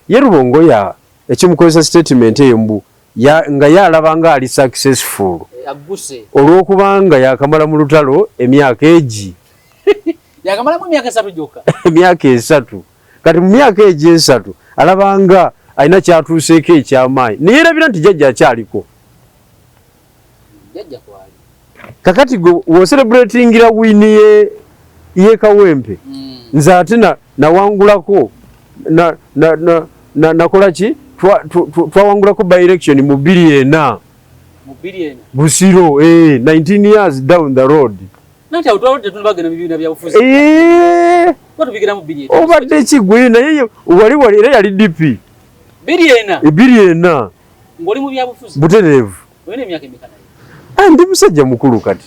Ye Rubongoya ekimukozesa statement eyo mbu nga ye alaba nga ali successful agguse olw'okubanga yakamala mu lutalo emyaka egi yakamalamu emyaka 3 gyokka. Emyaka 3. Kati mu myaka egi 3 alaba nga alina kyatuuseeko ekyamaanyi, naye yerabira nti jjajja akyaliko. Jjajja kwali. Kakati gwe w'ocelebratingira win ye Kawempe, nze ate nawangulako nakola ki? Twawangulako by election mu 2004. Mu 2004. Busiro, 19 years down the road. Nanti awo twabadde tetunnabagenda mu bibiina bya bufuzi. Kuba tubigenda mu 2004. Obadde ki gwe? Naye wali era yali DP. 2004. 2004. Ng'oli mu byabufuzi. Butereevu. Olina emyaka emeka naye? Ndi musajja mukulu kati.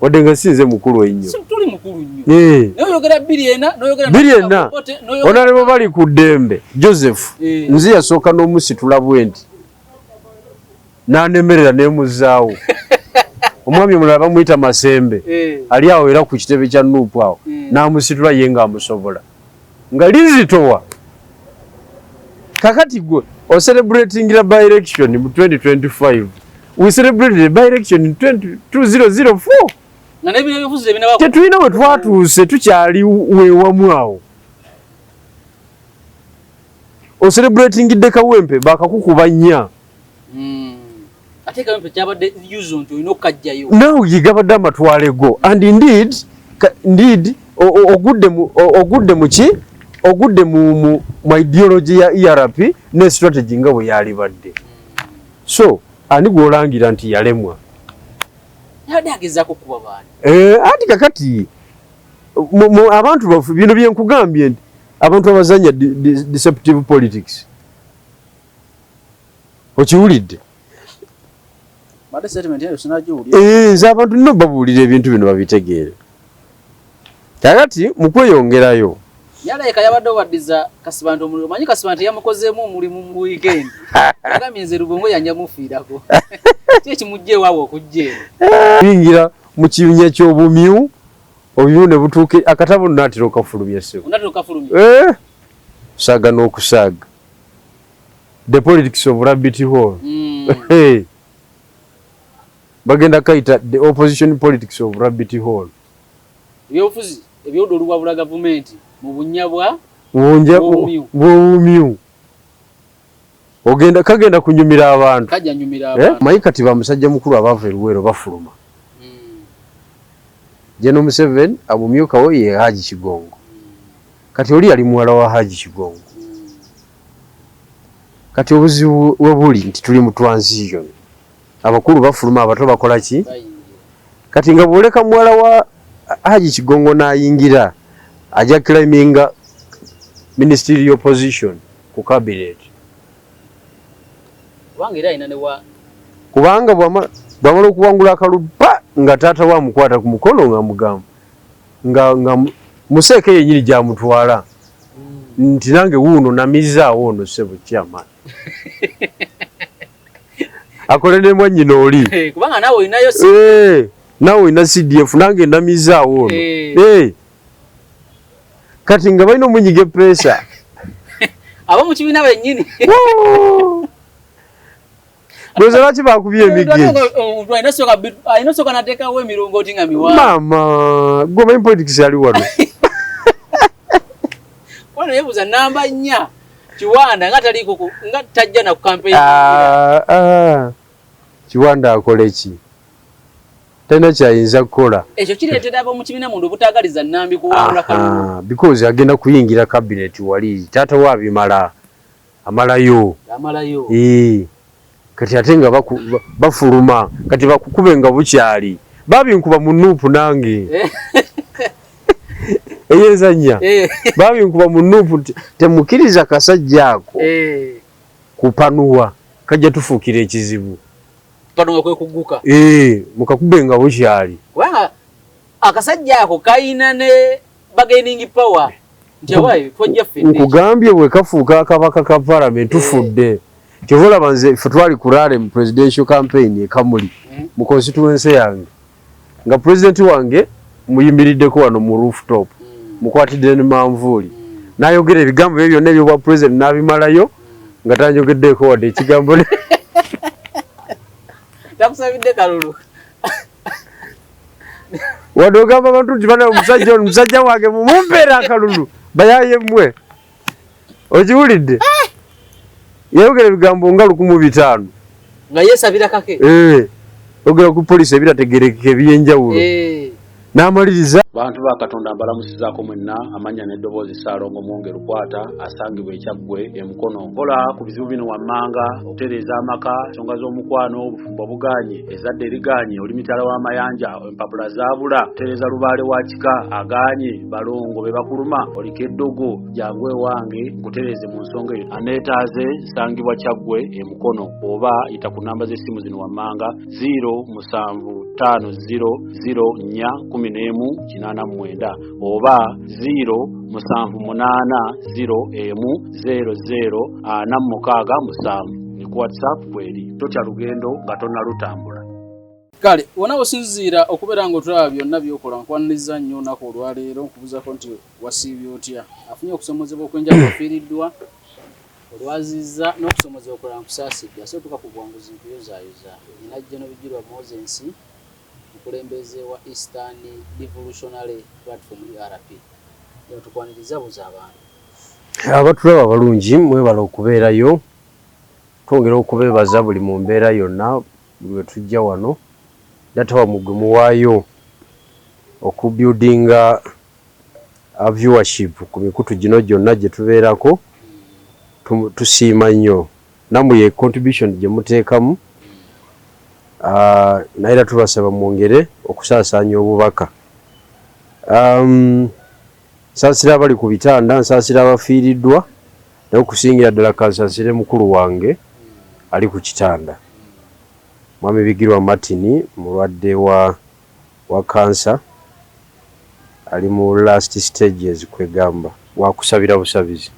Wadde nga si nze mukulu ennyo. Si tuli mukulu nnyo. Naye oyogera 2004, n'oyogera 2004. Obote, n'oyogera Honorable bali ku ddembe, Joseph. Nze yasooka n'omusitula bwe nti. N'anemerera n'emuzzaawo. Omwami omulala bamuyita Masembe. Ali awo era ku kitebe kya NUP awo. N'amusitula ye ng'amusobola. Nga lizitowa. Kakati gwe ocelebratingira by election mu 2025. We celebrated the by election in 2004. Nga n'ebibiina by'obufuzi tebinaba Tetulina we twatuuse, tukyali weewamu awo. Ocelebratingidde Kawempe bakakukuba nnya. Ate Kawempe kyabadde usual nti olina okukajjayo. Now ye gabadde amatwale go. And indeed, indeed, ogudde mu ki? Ogudde mu ideology ya ERP ne strategy nga bwe yalibadde. So, ani gw'olangira nti yalemwa? Yabadde agezaako okukuba baani? Anti kakati, abantu baffe, bino bye nkugambye nti abantu abazannya deceptive politics. Okiwulidde? Mbadde statement eyo sinagiwulira. Nze abantu nno babuulira ebintu bino babitegeere. Kakati mu kweyongerayo. Yalabika yabadde obaddiza Kasibante omulimu. Omanyi Kasibante yamukozeemu omulimu mu weekend. Yagambye nze Rubongoya yanja mufiirako. Ki ekimujja ewaabwe okujja eno? Kuyingira mu kibinya ky'obumyu, obumyu ne butuuka, akatabo nnaatera okafulumya ssebo. Onaatera okafulumya? Saaga n'okusaaga. The politics of rabbit hole. Hey. Bagenda kayita the opposition politics of rabbit hole. Ebyobufuzi eby'oludda oluwabula gavumenti mu bunnya bwa Bunja bw'obumyu. Bw'obumyu. Ogenda kagenda kunyumira abantu. Kajja nyumira abantu. Manyi kati ba musajja mukulu abava e Luweero bafuluma. General Museveni amumyuka we ye Haji Kigongo. Kati oli yali muwala wa Haji Kigongo. Kati obuzibu we buli nti tuli mu transition. Abakulu bafuluma, abato bakola ki? Bayingira. Kati nga bw'oleka muwala wa Haji Kigongo n'ayingira, ajja claiminga ministerial position ku cabinet. Kubanga era alina ne wa Kubanga bw'amala okuwangula akalulu pa nga taata we amukwata ku mukono nga mugamba nga museeke yennyini gy'amutwala. Nti nange wuuno namizaawo ono ssebo chairman. Akole ne mwannyina oli. Kubanga naawe olinayo Naawe olina CDF nange namizaawo ono. Kati nga balina omunyiga eppeesa. Abo mu kibiina bennyini. Bweza lwaki bakubye emiggo egyo? Omuntu alina osooka n'ateekawo emirongooti nga miwanvu. Maama, gwe omanyi politics ali wano. Wano yeebuuza namba 4 Kiwanda nga taliiko nga tajja na ku campaign. Kiwanda akole ki? Talina kyayinza kukola. Ekyo kireetera ab'omu kibiina munda obutaagaliza Nambi kuwangula kalulu. Because agenda kuyingira cabinet wali. Taata we abimala. Amalayo. Amalayo. Kati ate nga bafuluma. Kati bakukube nga bukyali. Babinkuba mu NUP nange. Eyezannya. Babinkuba mu NUP nti temukkiriza kasajja ako kupanuwa. Kajja tufuukira ekizibu. Kupanuwa kwe kugguka. Mukakube nga bukyali. Kubanga akasajja ako kayina ne bargaining power. Nti abaye twajja ffenna. Nkugambye bwe kafuuka akabaka ka parliament tufudde. Kyova olaba nze ffe twali ku rally mu presidential campaign e Kamuli mu constituency yange. Nga president wange muyimiriddeko wano mu rooftop. Mukwatidde ne manvuuli. N'ayogera ebigambo bye byonna ebyobwa president n'abimalayo nga tanjogeddeeko wadde ekigambo. Takusabidde kalulu. Wadde ogamba abantu nti bana omusajja ono musajja wange mumumpeera akalulu, bayaye mmwe. Okiwulidde? Yayogera ebigambo nga 1500. Nga yeesabira kake. Eh. Ogera ku poliisi ebitategerekeka ebyenjawulo. Eh. N'amaliriza. Bantu ba Katonda, mbalamusizaako mwenna. Amannya n'eddoboozi, Ssaalongo Mwonge Lukwata, asangibwa Ekyaggwe e Mukono. Nkola ku bizibu bino wammanga: okutereeza amaka, ensonga z'omukwano, obufumbo bugaanye, ezzadde erigaanye, oli mitala w'amayanja, empapula zaabula, kutereeza lubaale wa kika agaanye, balongo be bakuluma, oliko eddogo, jangu ewange nkutereeze mu nsonga eyo. Aneetaaze nsangibwa Kyaggwe e Mukono oba yita ku namba z'essimu zino wammanga: 0 7 5 0 0 4 11 89 oba 0 7 8 0 1 0 0 4 6 7. Ni ku WhatsApp kweri. Totya lugendo nga tonnalutambula. Kale wona osinziira okubeera ng'otulaba byonna by'okola, nkwaniriza nnyo olunaku olwaleero. Nkubuuzako nti wasiibye otya? Afunye okusomozebwa okw'enjawulo, ofiiriddwa, olwazizza n'okusomozebwa okulala, nkusaasidde. Ase otuuka ku buwanguzi, nkuyozaayoza. Nina General Bigirwa Moses, mukulembeze wa Eastern Revolutionary Platform, ERP. Tukwaniriza, buza abantu. Abatulaba abalungi, mwebala okubeerayo. Twongera okubeebaza buli mu mbeera yonna, buli lwe tujja wano. Data wammwe gwe muwaayo okubuildinga viewership ku mikutu gino gyonna gye tubeerako, tusiima nnyo. Nammwe ye contribution gye muteekamu, naye era tubasaba mwongere okusaasaanya obubaka. Nsaasira abali ku bitanda, nsaasira abafiiriddwa, naye okusingira ddala kansaasire mukulu wange ali ku kitanda, Mwami Bigirwa Martin, mulwadde wa kansa, ali mu last stages, kwegamba wakusabira busabizi.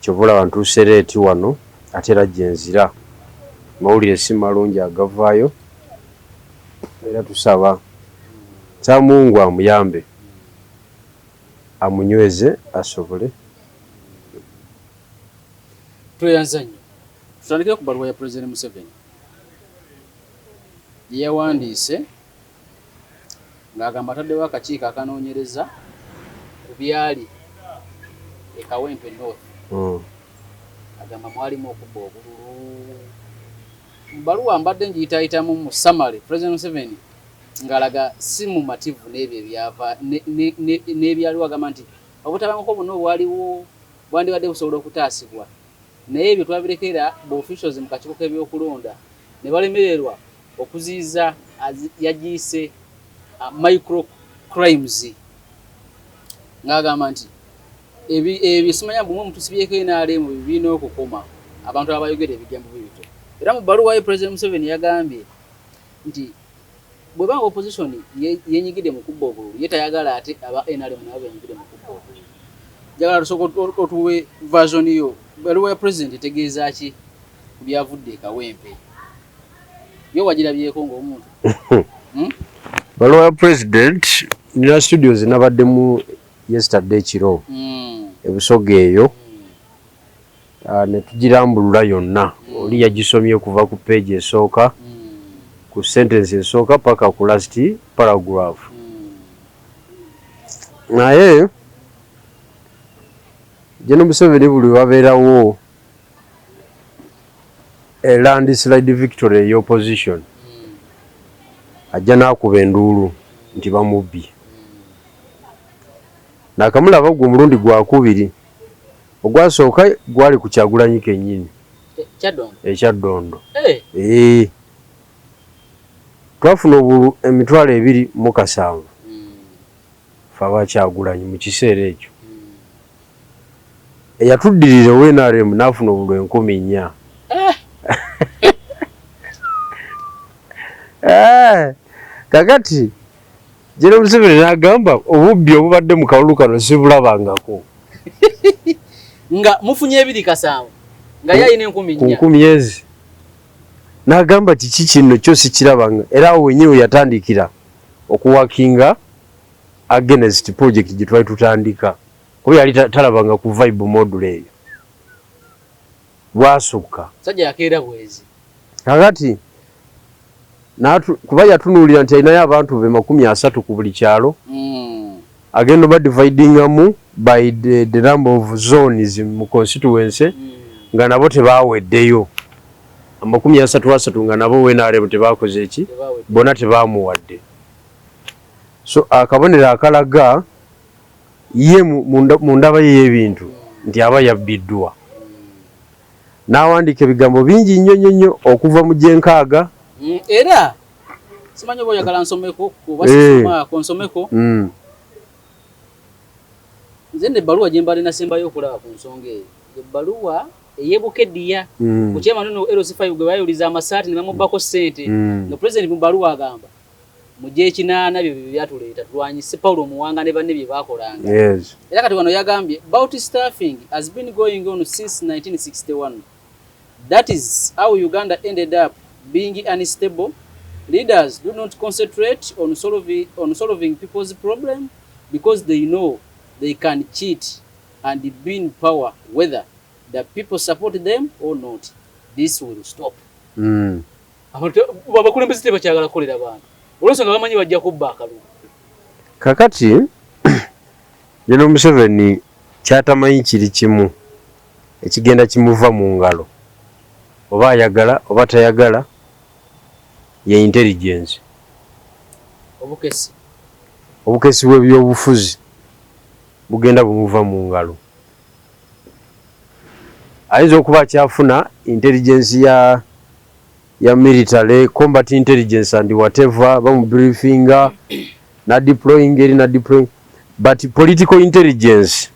Kyova olaba ntuuse late wano, ate era gyenzira. Mawulire si malungi agavaayo, era tusaba nsaba Mungu amuyambe, amunyweze asobole. Tweyanza nnyo. Tutandikire ku baluwa ya President Museveni gye yawandiise ng'agamba ataddewo akakiiko akanoonyereza ku byali e Kawempe North. Agamba mwalimu okubba obululu. Mu baluwa mbadde ngiyitaayitamu mu summary, President Museveni ng'alaga si mumativu n'ebyo ebyava n'ebyaliwo. Agamba nti obutabanguko buno obwaliwo bwandibadde busobola okutaasibwa, naye ebyo twabirekera ba officials mu kakiiko k'ebyokulonda ne balemererwa okuziyiza yagiyise micro crimes, ng'agamba nti ebyo simanya bumwe mutusibyeko NRM bibiina okukoma abantu abayogera ebigambo bibito. Era mu bbaluwa ye, President Museveni yagambye nti bwebanga opposition yenyigidde mu kubba obululu, ye tayagala ate aba NRM nabo benyigidde mu kubba obululu. Njagala tusooka otuwe version yo. Bbaluwa ya president etegeeza ki ku byavudde e Kawempe? Yo wagirabyeko ng'omuntu? Baluwa ya president, nina studios nabaddemu yesterday ekiro ebusoga eyo, ne tugirambulula yonna. Oli yagisomye kuva ku page esooka, ku sentence esooka paka ku last paragraph. Naye General Museveni buli wabeerawo a landslide victory ey'opposition, ajja n'akuba enduulu nti bamubbye. Nakamulaba gwe omulundi gwakubiri. Ogwasooka gwali ku Kyagulanyi kennyini. Ekyaddondo. Eh. Twafuna obululu 27,000 fe abakyagulanyi mu kiseera ekyo. Eyatuddirira owa NRM n'afuna obululu 4000. Eh, kakati General Museveni n'agamba obubbi obubadde mu kalulu kano sibulabangako. Nga mufunye 27, nga ye alina enkumi ku nnya. Nkumi ezi. N'agamba kiki kino kyo sikirabanga. Era awo wennyini we yatandikira okuworkinga against project gye twali tutandika. Kuba yali talabanga ku vibe module eyo. Bwasukka. Sajja yakeera bwezi. Kakati kuba yatunuulira nti alinayo abantu be 30 ku buli kyalo. Agenda oba dividingamu by the number of zones mu constituency nga nabo tebaweddeyo. 30 nga nabo NRM tebakoze eki, bonna tebamuwadde. So akabonero akalaga ye mu ndaba ye y'ebintu nti aba yabbiddwa. N'awandiika ebigambo bingi nnyo nnyo nnyo okuva mu gy'enkaaga. Era simanyi oba oyagala nsomeko oba sisomaako nsomeko. Nze nno ebbaluwa gye mbadde nasembayo okulaba ku nsonga eyo, ebbaluwa ey'Ebukeddiya ku chairman ono LC5 gwe bayuliza amasaati ne bamubbako ssente. Nga president mu bbaluwa agamba mu gy'ekinaana bye byatuleeta tulwanyise Paulo Muwanga ne banne bye baakolanga. Era kati wano yagambye about staffing has been going on since 1961. That is how Uganda ended up being unstable. Leaders do not concentrate on solving people's problem because they know they can cheat and be in power whether the people support them or not. This will stop. Abakulembeze tebakyagala kukolera bantu olw'ensonga bamanyi bajja kubba akalulu. Kakati General Museveni kyatamanyi kiri kimu ekigenda kimuva mu ngalo, oba ayagala oba tayagala, ye intelligence. Obukesi. Obukesi bw'ebyobufuzi bugenda bumuva mu ngalo. Ayinza okuba akyafuna intelligence ya military combat intelligence and whatever, bamubriefinga na deploying eri na deploying, but political intelligence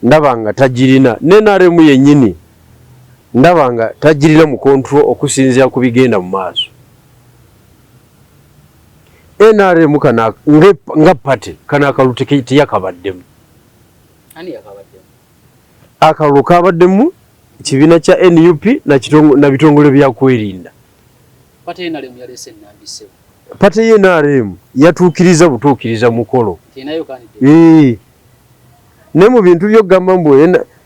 ndaba nga tagirina. Ne NRM yennyini ndaba nga tagirina mu control okusinziira ku bigenda mu maaso. NRM kana nga party kana akalulu teyakabaddemu. Ani yakabaddemu? Akalulu kabaddemu kibiina kya NUP na bitongole bya kwerinda. Party NRM yaleese Nnambi ssebo. Party ye NRM yatuukiriza butuukiriza mukolo. Tinayo candidate. Ne mu bintu by'okugamba mbu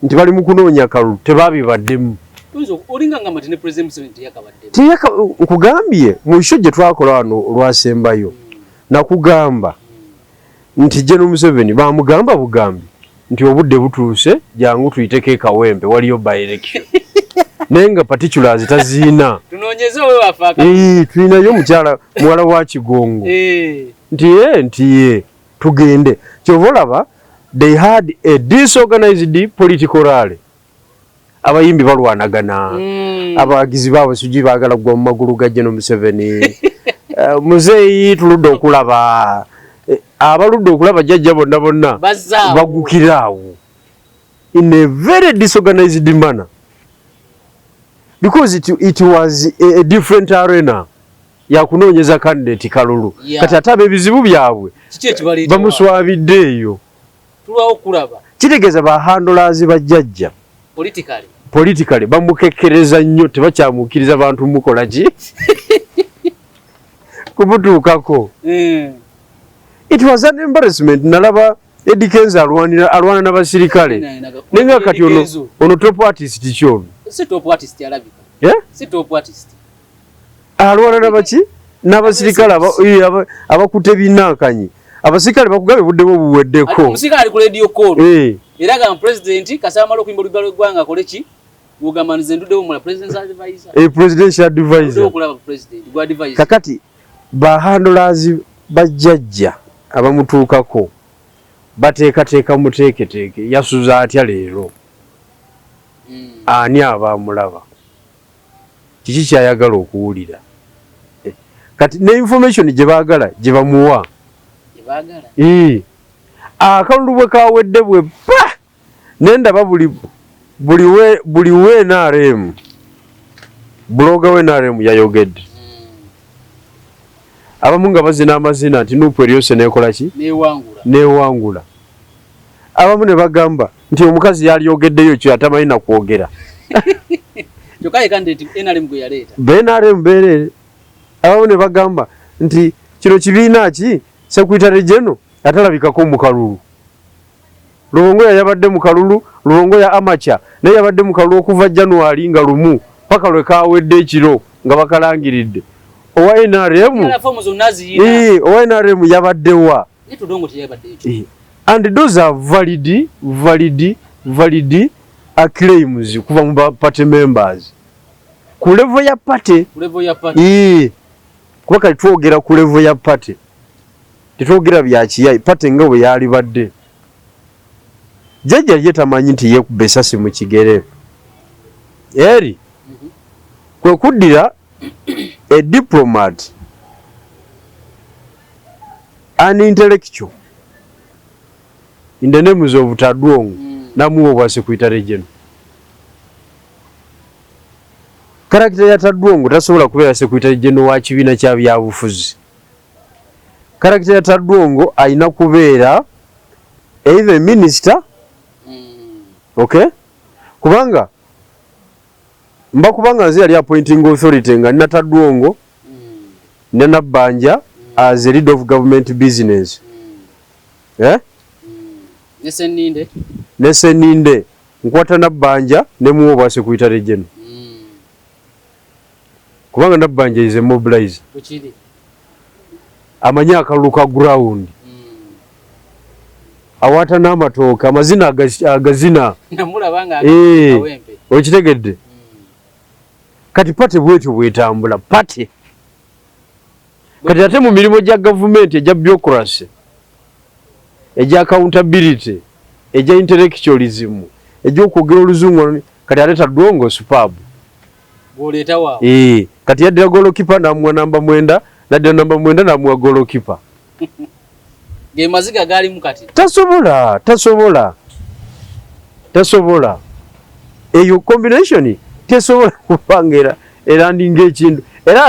nti bali mu kunoonya kalulu, tebabibaddemu. Tuyinza olinga ngamba nti ne President Museveni teyakabaddemu. Nkugambye mu show gye twakola wano olwasembayo, nakugamba nti General Museveni bamugamba bugambi nti obudde butuuse, jangu tuyiteko e Kawempe, waliyo by election, naye nga particulars taziina. Tunoonyeze owe waffe aka. Tulinayo omukyala muwala wa Kigongo. Nti ye nti ye tugende. Kyova olaba they had a disorganized political rally, abayimbi balwanagana, abawagizi baabwe sugi baagala kugwa mu magulu ga General Museveni. Muzeeyi tuludde okulaba, abaludde okulaba jjajja bonna bonna Bazzaawo. Bagukira awo in a very disorganized manner because it was a different arena yakunoonyeza candidate kalulu. Kati ate ab'ebizibu byabwe Kiki ekibaleeta? Bamuswabidde eyo. Tulwawo okulaba. Kitegeeza bahandlers bajjajja politically politically bamukekkereza nnyo, tebakyamukkiriza bantu mukola ki kumutuukako. It was an embarrassment. Nalaba Eddie Kenzo alwanira alwana n'abasirikale, naye nga kati ono top artist ki ono? Si top artist alabika. Yeah? Si top artist. Alwana nabaki n'abasirikale abakutte binankanyi, abasirikale bakugambye budde bwo buweddeko. Omusirikale ali ku radio call. Era gamba president kasaba amala okuyimba oluyimba lw'eggwanga akole ki? Wogamba nze nduddewo mula president's advisor. Presidential advisor. Nduddewo okulaba president gwa advisor. Kakati bahandlers bajjajja abamutuukako bateekateeka muteeketeeke yasuza atya leero, ani aba amulaba, kiki kyayagala okuwulira. Kati ne information gye baagala gye bamuwa. Gye baagala. Akalulu bwe kawedde bwe pa nendaba buli we NRM blogger we NRM yayogedde, abamu nga bazina amazina nti NUP eryose nekola ki? Newangula. Newangula. Abamu ne bagamba nti omukazi yalyogeddeyo kyo atamanyi na kwogera. Kyokka ye candidate NRM gwe yaleeta. BNRM beerere. Abamu ne bagamba nti kino kibiina ki secretary general atalabikako mu kalulu. Lubongoya yabadde mu kalulu. Lubongoya amacha naye yabadde mu kalulu okuva January nga 1 paka lwe kawedde ekiro nga bakalangiridde. Owa NRM, owa NRM yabaddewa? And those are valid valid valid claims kuva mu party members ku level ya party. Kuba kati twogera ku level ya party, tetwogera bya kiyayi. Party nga bwe yalibadde, jjajja ye tamanyi nti yeekuba esasi mu kigere eri kwe kuddira a diplomat, an intellectual in the names of Todwong, namuwa obwa secretary general. Character ya Todwong tasobola kubeera secretary general wa kibiina kya byabufuzi. Character ya Todwong alina kubeera either minister, okay, kubanga mba kubanga nze yali appointing authority nga nina Todwong, nina Nabbanja as a leader of government business, eh? Ne Seninde. Ne Seninde. Nkwata Nabbanja nemuwa obwa secretary general, kubanga Nabbanja is a mobilizer. Bwekiri. Amanyi akalulu ka ground, awaata n'amatooke, amazina agazina. Namulaba nga Kawempe. Okitegedde? Kati party bwetyo bwetambula party. Kati ate mu mirimu gya gavumenti egya bureaucracy, egya accountability, egya intellectualism, egy'okwogera oluzungu, kati ate Todwong superb. Bw'oleeta waawe. Eh, kati yaddira goalkeeper n'amuwa namba 9, naddira namba 9 n'amuwa goalkeeper. Ge maziga gaalimu kati. Tasobola, tasobola, tasobola. Eyo combination tesobola kubanga era erandinga ekintu, era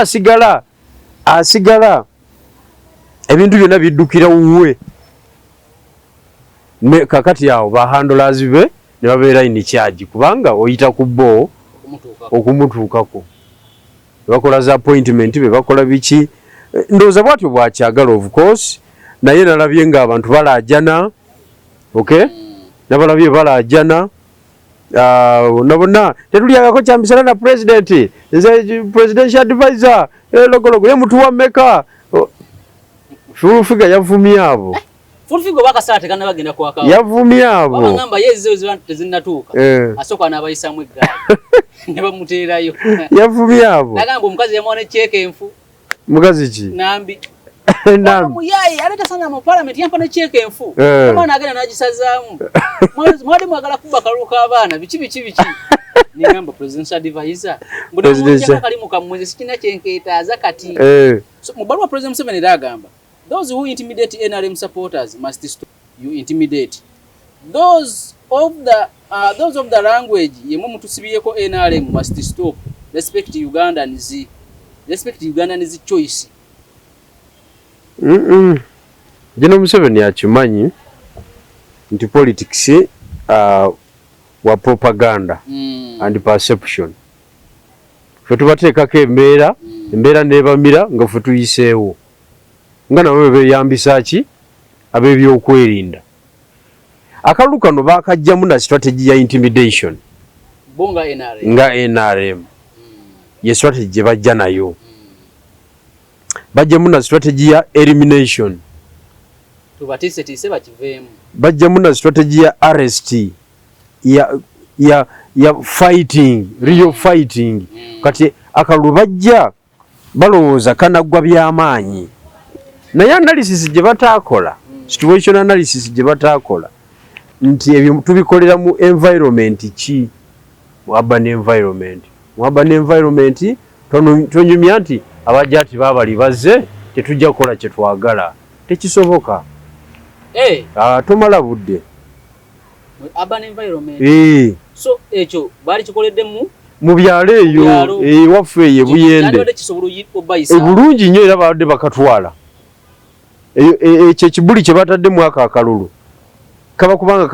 asigala ebintu byonna biddukira wuwe. Ne kakati awo ba handlers be ne babeera in charge, kubanga oyita ku bo okumutuukako. Okumutuukako. Bakola za appointment, be bakola biki. Ndowooza bwatyo bwakyagala, of course, naye nalabye ng'abantu balaajana, okay, nabalabye balaajana. Na bonna tetulyagako kyamisana na president, nze presidential advisor, logologo ye mutuwa mmeka? Oh, Full Figure yavumye abo. Full Figure oba akasaala tekannabagenda kwakawo. Yavumye abo. Wabagamba ye ezizo ziba tezinnatuuka. Asooka n'abayisaamu eggaali ne bamuteerayo. Yavumye abo. Nagamba omukazi yamuwa ne ceeke enfu. Mukazi ki? Nambi. Nambi. Muyayi aleeta sana mu parliament, yampa ne ceeke enfu. Omwana agenda n'agisazaamu. Mwali mwagala kuba kalulu k'abaana, biki biki biki. Ningamba presidential advisor. Presidential. Kalimu kammwe sikina kyenkeetaaza kati. So, mu bbaluwa President Museveni era agamba those who intimidate NRM supporters must stop. You intimidate those of the language yemwe mutusibiyeko NRM must stop. Respect Ugandans, respect Ugandans choice. General Museveni akimanyi nti politics wa propaganda and perception. Ffe tubateekako embeera, embeera n'ebamira nga ffe tuyiseewo, nga nabo bwe beeyambisa ki ab'ebyokwerinda. Akalulu kano baakajjamu na strategy ya intimidation. Bo nga NRM. Nga NRM ye strategy gye bajja nayo. Bajjamu na strategy ya elimination. Tubatiisetiise bakiveemu. Bajjamu na strategy ya arrest, ya fighting, real fighting. Kati akalulu bajja balowooza kanaggwa byamaanyi, naye analysis gye bataakola, situation analysis gye bataakola nti ebyo tubikolera mu environment ki? Mu urban environment. Mu urban environment tonyumya nti abajja ati baabali bazze, tetujja kukola kye twagala, tekisoboka. Ah, tomala budde. Mu urban environment. Eh. So ekyo baali kikoleddemu mu byalo eyo. Byalo. Ewaffe eyo ebuyende. Kyandibadde kisobola obayisa. Bulungi nnyo, era babadde bakatwala. Ekyo ekibuli kye bataddemu ako akalulu kaba kubanga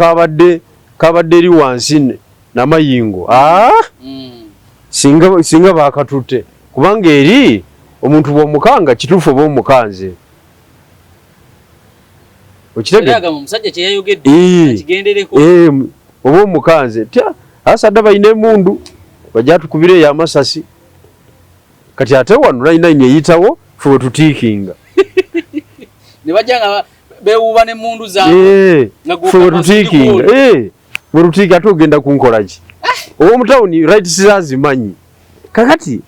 kabadde eri wansi n'amayingo. Ah! Singa bakatutte, kubanga eri omuntu bw'omukanga kituufu oba omukanze. Okitegedde? Omusajja kye yayogedde akigendereko. Oba omukanze tya asadda balina emundu bajja tukubira eyo amasasi. Kati ate wano 99 eyitawo ffe we tutiikinga. Ne bajja nga bewuuba n'emmundu zaabwe. Ffe we tutiikinga. We tutiikinga ate ogenda kunkola ki? Ow'omutawuni rights zazimanyi. Kakati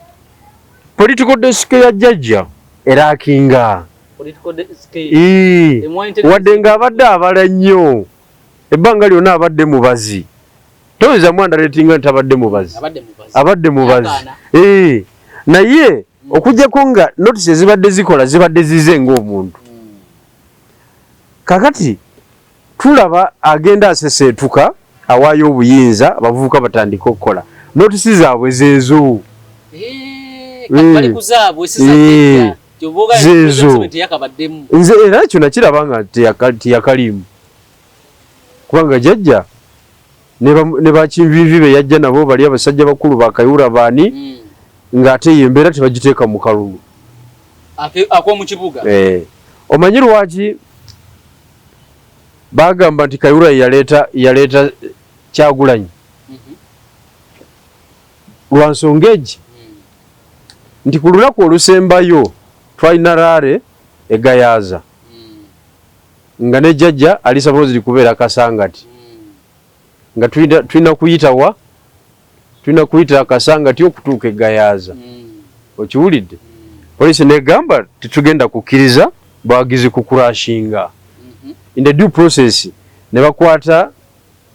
political desk ya jjajja erakinga. Wadde ng'abadde abala nnyo ebbanga lyonna abadde mubazi. Toyinza mwandaretinga nti abadde mubazi. Abadde mubazi. Naye okuggyako nga notice ezibadde zikola zibadde zize ng'omuntu. Kakati tulaba agenda aseseetuka awaayo obuyinza abavubuka batandika okukola. Notice zaabwe zeezo. Zeezo. Nze era ekyo nakiraba nga teyakaliimu. Kubanga jjajja ne bakinviivi be yajja nabo bali abasajja bakulu ba Kayihura baani ng'ate eyo embeera tebagiteeka mu kalulu. Ak'omu kibuga. Omanyi lwaki bagamba nti Kayihura yaleeta Kyagulanyi? Lwa nsonga egi nti ku lunaku olusembayo twalina rally e Gayaza nga ne jjajja ali supposed kubeera Kasangati nga tulina kuyita wa tulina kuyita Kasangati okutuuka e Gayaza. Okiwulidde? Poliisi negamba tetugenda kukkiriza bawagizi kukurashinga. In the due process ne bakwata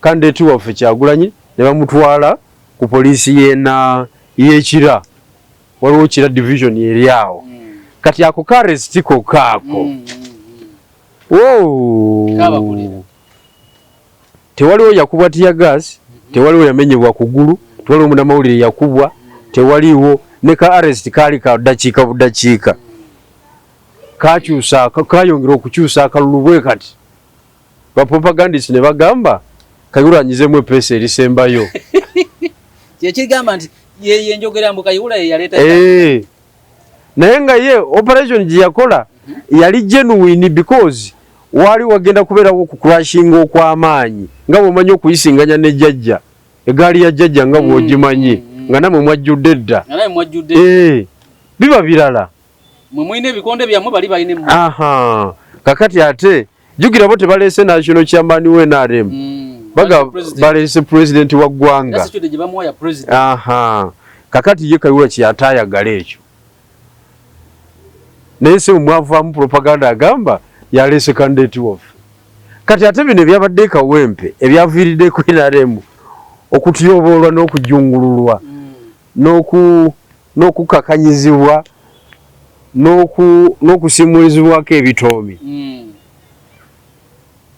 candidate waffe Kyagulanyi ne bamutwala ku poliisi yena y'Ekira. Waliwo Kira division eri awo. Kati ako ka arrest kokka ako. Tewaliwo yakubwa tear gas, tewaliwo yamenyebwa kugulu, tewaliwo munnamawulire yakubwa, tewaliwo ne ka arrest kaali ka ddakiika budakiika. Kakyusa kayongera okukyusa akalulu bwe kati. Ba propagandist ne bagamba Kayihura anyizemu epeesa erisembayo. Kyekigamba nti ye enjogera mbu Kayihura ye yaleeta. Naye nga ye operation gye yakola yali genuine because wali wagenda kubeerawo okucrashinga okw'amaanyi nga bw'omanyi okuyisinganya ne jjajja egaali ya jjajja nga bw'ogimanyi nga nammwe mwajjudde dda. Biba birala. Mwe mulina ebikonde byammwe bali balina. Aha. Kakati ate jjukira bo tebaleese national chairman wa NRM. Baga baleese president wa ggwanga. Aha. Kakati ye Kayihura kyeyataayagala ekyo. Naye se mwavaamu propaganda agamba yaleese candidate waffe. Kati ate bino ebyabadde e Kawempe ebyaviiriddeko NRM okutyoboolwa n'okujungululwa n'okukakanyizibwa n'okusimulizibwako ebitoomi.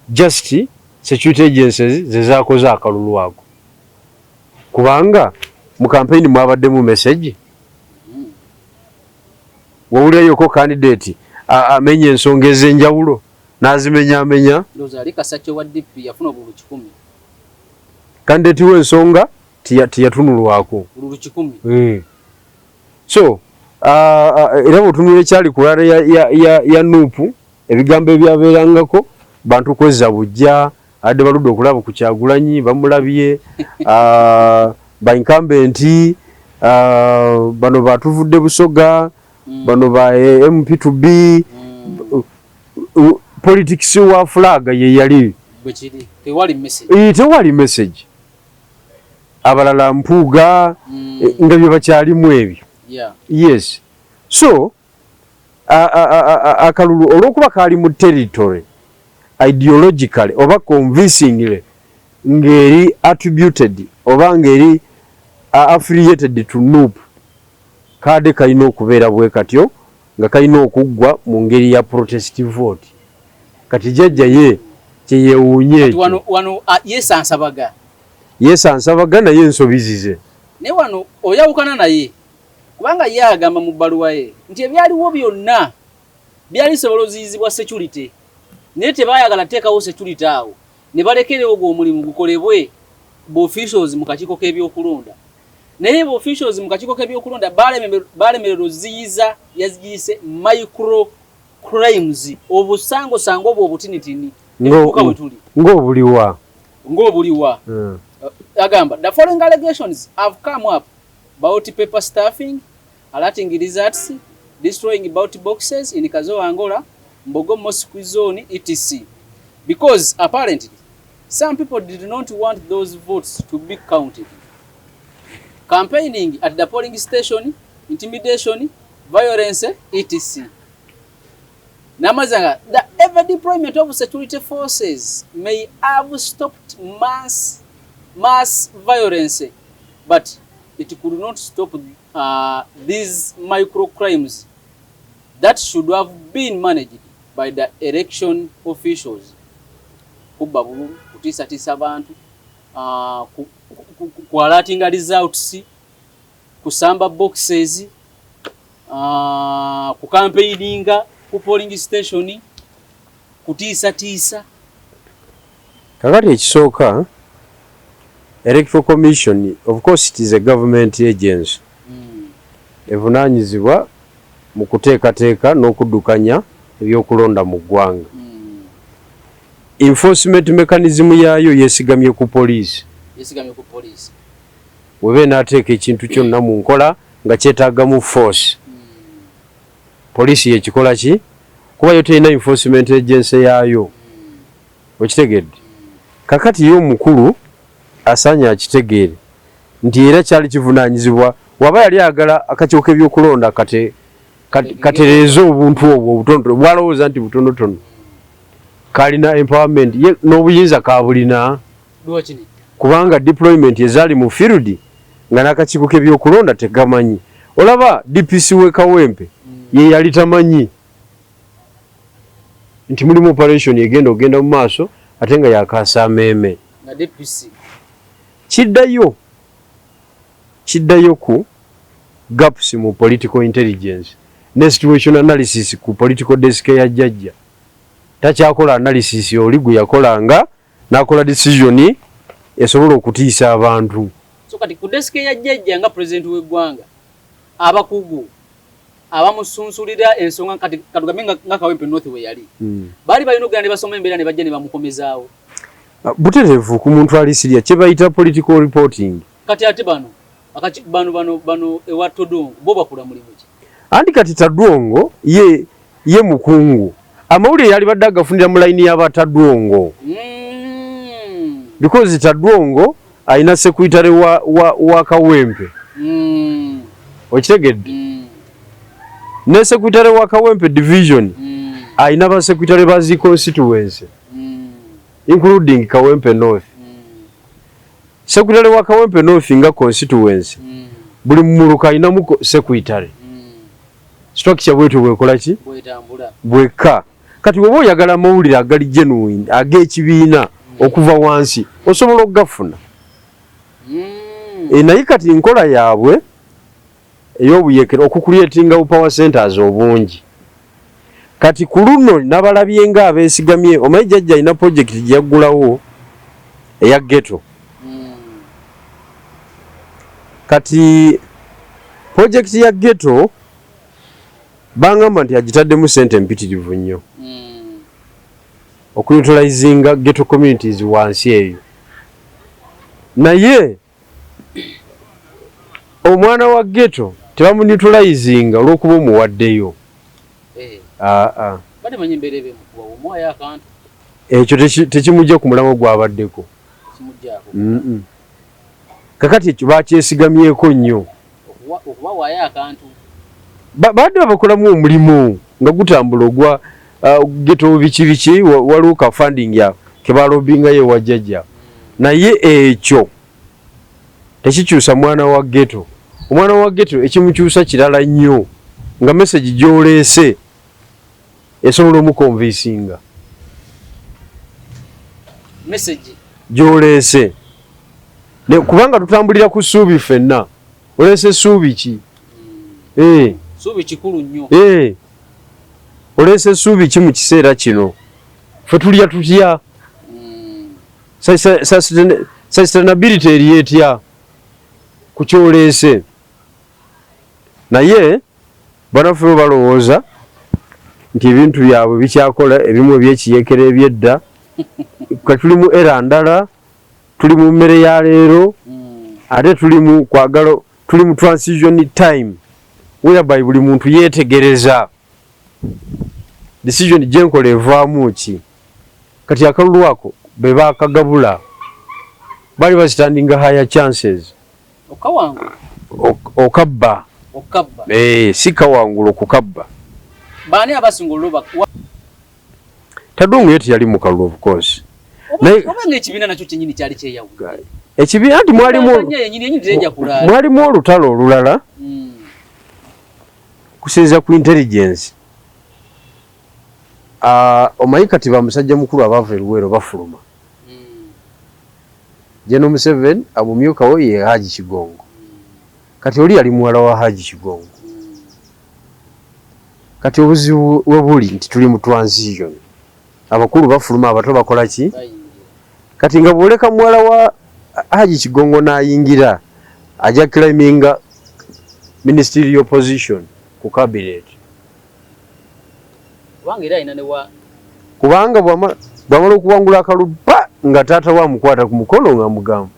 Just security agencies ze zaakoze akalulu ako. Kubanga mu campaign mwabaddemu message. Wawulirayoko candidate amenya ensonga ez'enjawulo n'azimenyaamenya. Candidate w'ensonga tiyatunulwako. So era bw'otunula ekyali ku rally ya NUP ebigambo ebyabeerangako bantu kwezza bujja adde baludde okulaba ku Kyagulanyi bamulabye ba incumbent bano batuvudde Busoga bano ba MP2B politics wa flag ye yali tewali message abalala Mpuuga nga bye bakyalimu ebyo. Yes. So akalulu olw'okuba kaali mu territory ideologically oba convincingly ng'eri attributed oba ng'eri affiliated to NUP kaade kalina okubeera bwe katyo nga kalina okuggwa mu ngeri ya protest vote. Kati jjajja ye kyeyewuunya ekyo. Wano yeesansabaga. Yeesansabaga naye ensobi zize. Naye wano oyawukana naye kubanga ye agamba mu bbaluwa ye nti ebyaliwo byonna byali bisobola oziyizibwa security naye tebaayagala teekawo security awo ne balekerewo ogwo omulimu gukolebwe ba officials mu kakiiko k'ebyokulonda. Naye ba officials mu kakiiko k'ebyokulonda balemererwa oziyiza yazigiyise micro crimes obusangosango obwo obutinitini. Ng'obuliwa. Ng'obuliwa. Agamba the following allegations have come up: ballot paper stuffing, alerting results, destroying ballot boxes in Kazo, Angola, Mbogo Mosque Zone, etc. Because apparently some people did not want those votes to be counted. Campaigning at the polling station, intimidation, violence, etc. Namazanga, the ever deployment of security forces may have stopped mass violence, but it could not stop these micro crimes that should have been managed by the election officials. Kubba bululu, kutiisatiisa bantu, kualertinga results, kusamba boxes, kucampaigninga ku polling station, kutiisatiisa. Kakati ekisooka, Electoral Commission, of course it is a government agency evunaanyizibwa mu kuteekateeka n'okuddukanya ebyokulonda mu ggwanga. Enforcement mechanism yaayo yeesigamye ku poliisi. Yesigamye ku poliisi. Weba enaateeka ekintu kyonna mu nkola nga kyetaagamu force, poliisi yekikola ki, kuba yo terina enforcement agency yaayo. Okitegedde? Kakati ye omukulu asaanye akitegeere nti era kyali kivunaanyizibwa waba yali ayagala akakiiko k'ebyokulonda kate katereeze obuntu obwo obutonotono bwalowooza nti butonotono, kalina empowerment ye n'obuyinza kabulina. Lwaki nedda? Kubanga deployment ezaali mu field nga n'akakiiko k'ebyokulonda tegamanyi. Olaba DPC w'e Kawempe ye yali tamanyi nti mulimu operation egenda ogenda mu maaso, ate nga yakasa ameeme. Nga DPC. Kiddayo ku gaps mu political intelligence ne situation analysis ku political desk ya jjajja. Takyakola analysis oli gwe yakolanga n'akola decision esobola okutiisa abantu. So kati ku desk ya jjajja nga president w'eggwanga, abakugu abamusunsulira ensonga, kati katugambe nga Kawempe North we yali, baali balina okugenda ne basoma embeera ne bajja ne bamukomezaawo. Ah, butereevu ku muntu ali siriya kye bayita political reporting. Kati ate bano bano ewa Todwong bo bakola mulimu ki? Anti kati Todwong ye mukungu, amawulire yali badde agafunira mu layini y'abatadwongo because Todwong alina secretary wa Kawempe. Okitegedde? Ne secretary wa Kawempe division alina ba secretary ba zi constituency, including Kawempe North. Secretary wa Kawempe North nga constituency, buli muluka alinamu secretary. Structure bwetyo bwekola ki? Bwetambula. Bwekka. Kati bw'oba oyagala amawulire agali genuine ag'ekibiina okuva wansi, osobola okugafuna. E, naye kati nkola yaabwe ey'obuyekera okucreatinga power centers obungi. Kati ku luno nabalabye nga abeesigamye. Omanyi jjajja alina project gye yaggulawo eya ghetto. Kati project ya ghetto bangamba nti agitaddemu sente mpitirivu nnyo okuneutralizinga ghetto communities wansi eyo, naye omwana wa ghetto tebamuneutralizinga olw'okuba omuwaddeyo. Aa. Badde manyi embeera eba emukuba omuwayo akantu. Ekyo tekimujja ku mulamwa gwabaddeko. Kimugjaako. Kakati ekyo bakyesigamyeko nnyo. Okubawaayo akantu. Badde babakolamu omulimu nga gutambula ogwa ghetto biki biki, waliwo ka funding ya kebalobingayo ewa jjajja, naye ekyo tekikyusa mwana wa ghetto. Omwana wa ghetto ekimukyusa kirala nnyo, nga message gy'oleese esobola omuconvincinga. Message gy'oleese. Kubanga tutambulira ku ssuubi ffenna, oleese ssuubi ki? Eh. Suubi kikulu nnyo. Eh. Oleese ssuubi ki mu kiseera kino? Ffe tulya tutya? Sustainability eri etya ku kyoleese? Naye banaffe bo balowooza nti ebintu byabwe bikyakola, ebimu ebyekiyekera ebyedda. Kati tuli mu era ndala, tuli mu mmere ya leero, ate tuli mu kwagala, tuli mu transition time whereby buli muntu yeetegereza decision gyenkola evaamu ki. Kati akalulu ako be bakagabula bali basitandinga higher chances okawangula okabba. Okabba. Si kawangula, okukabba. Baani abasinga oluba? Tadongo ye teyali mu kalulu, of course. Oba ng'ekibiina nakyo kyennyini kyali kyeyawudde. Ekibiina nti mwalimu yennyini yennyini tejja kulaala. Mwalimu olutalo olulala kusinziira ku intelligence. Omanyi kati bamusajja mukulu abaava e Luweero bafuluma. General Museveni amumyukawo ye Haji Kigongo. Kati oli yali muwala wa Haji Kigongo. Kati obuzibu we buli nti tuli mu transition, abakulu bafuluma, abato bakola ki? Bayingira. Kati nga bwoleka muwala wa Haji Kigongo n'ayingira, ajja claiminga ministerial position ku cabinet. Kubanga era alina ne wa Kubanga bwamala okuwangula akalulu pa nga taata we amukwata ku mukono nga mugamba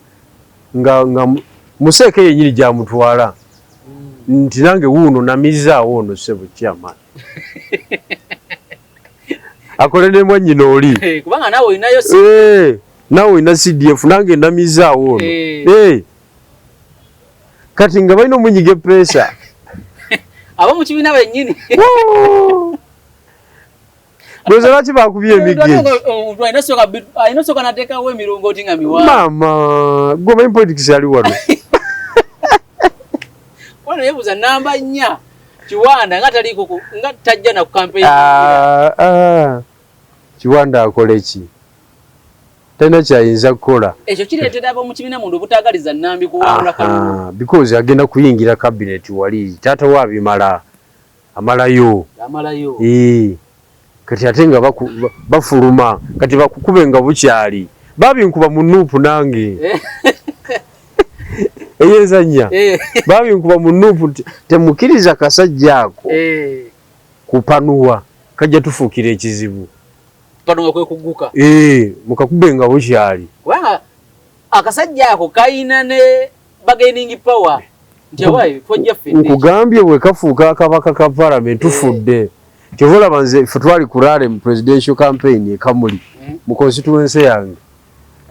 nga museeke yennyini gyamutwala nti nange wuuno namizaawo ono ssebo chairman akole ne mwannyina oli. Kubanga naawe olinayo Naawe olina CDF, nange namizaawo ono. Kati nga balina omunyiga epressure. Abo mu kibiina bennyini. Lowooza lwaki bakubye emiggo egyo? Omuntu alina osooka n'ateekawo emirongooti nga miwanvu. Maama, gwe omanyi politics ali wano. Wano yeebuuza namba 4 Kiwanda nga taliiko nga tajja na ku campaign. Kiwanda akole ki? Talina kyayinza kukola. Ekyo kireetera ab'omu kibiina munda obutaagaliza Nambi kuwangula kalulu. Because agenda kuyingira cabinet wali taata we abimala amalayo. Amalayo. Kati ate nga bafuluma kati bakukube nga bukyali babinkuba mu NUP nange eyezanya babinkuba mu NUP nti temukkiriza kasajja ako kupanuwa kajja tufuukira ekizibu. Kupanuwa kwe kuguka. Mukakube nga bukyali. Kubanga akasajja ako kayina ne bargaining power. Nti awaye twajja ffenna. Nkugambye bwe kafuuka akabaka ka parliament tufudde. Kyova olaba nze ffe twali ku rally mu presidential campaign e Kamuli mu constituency yange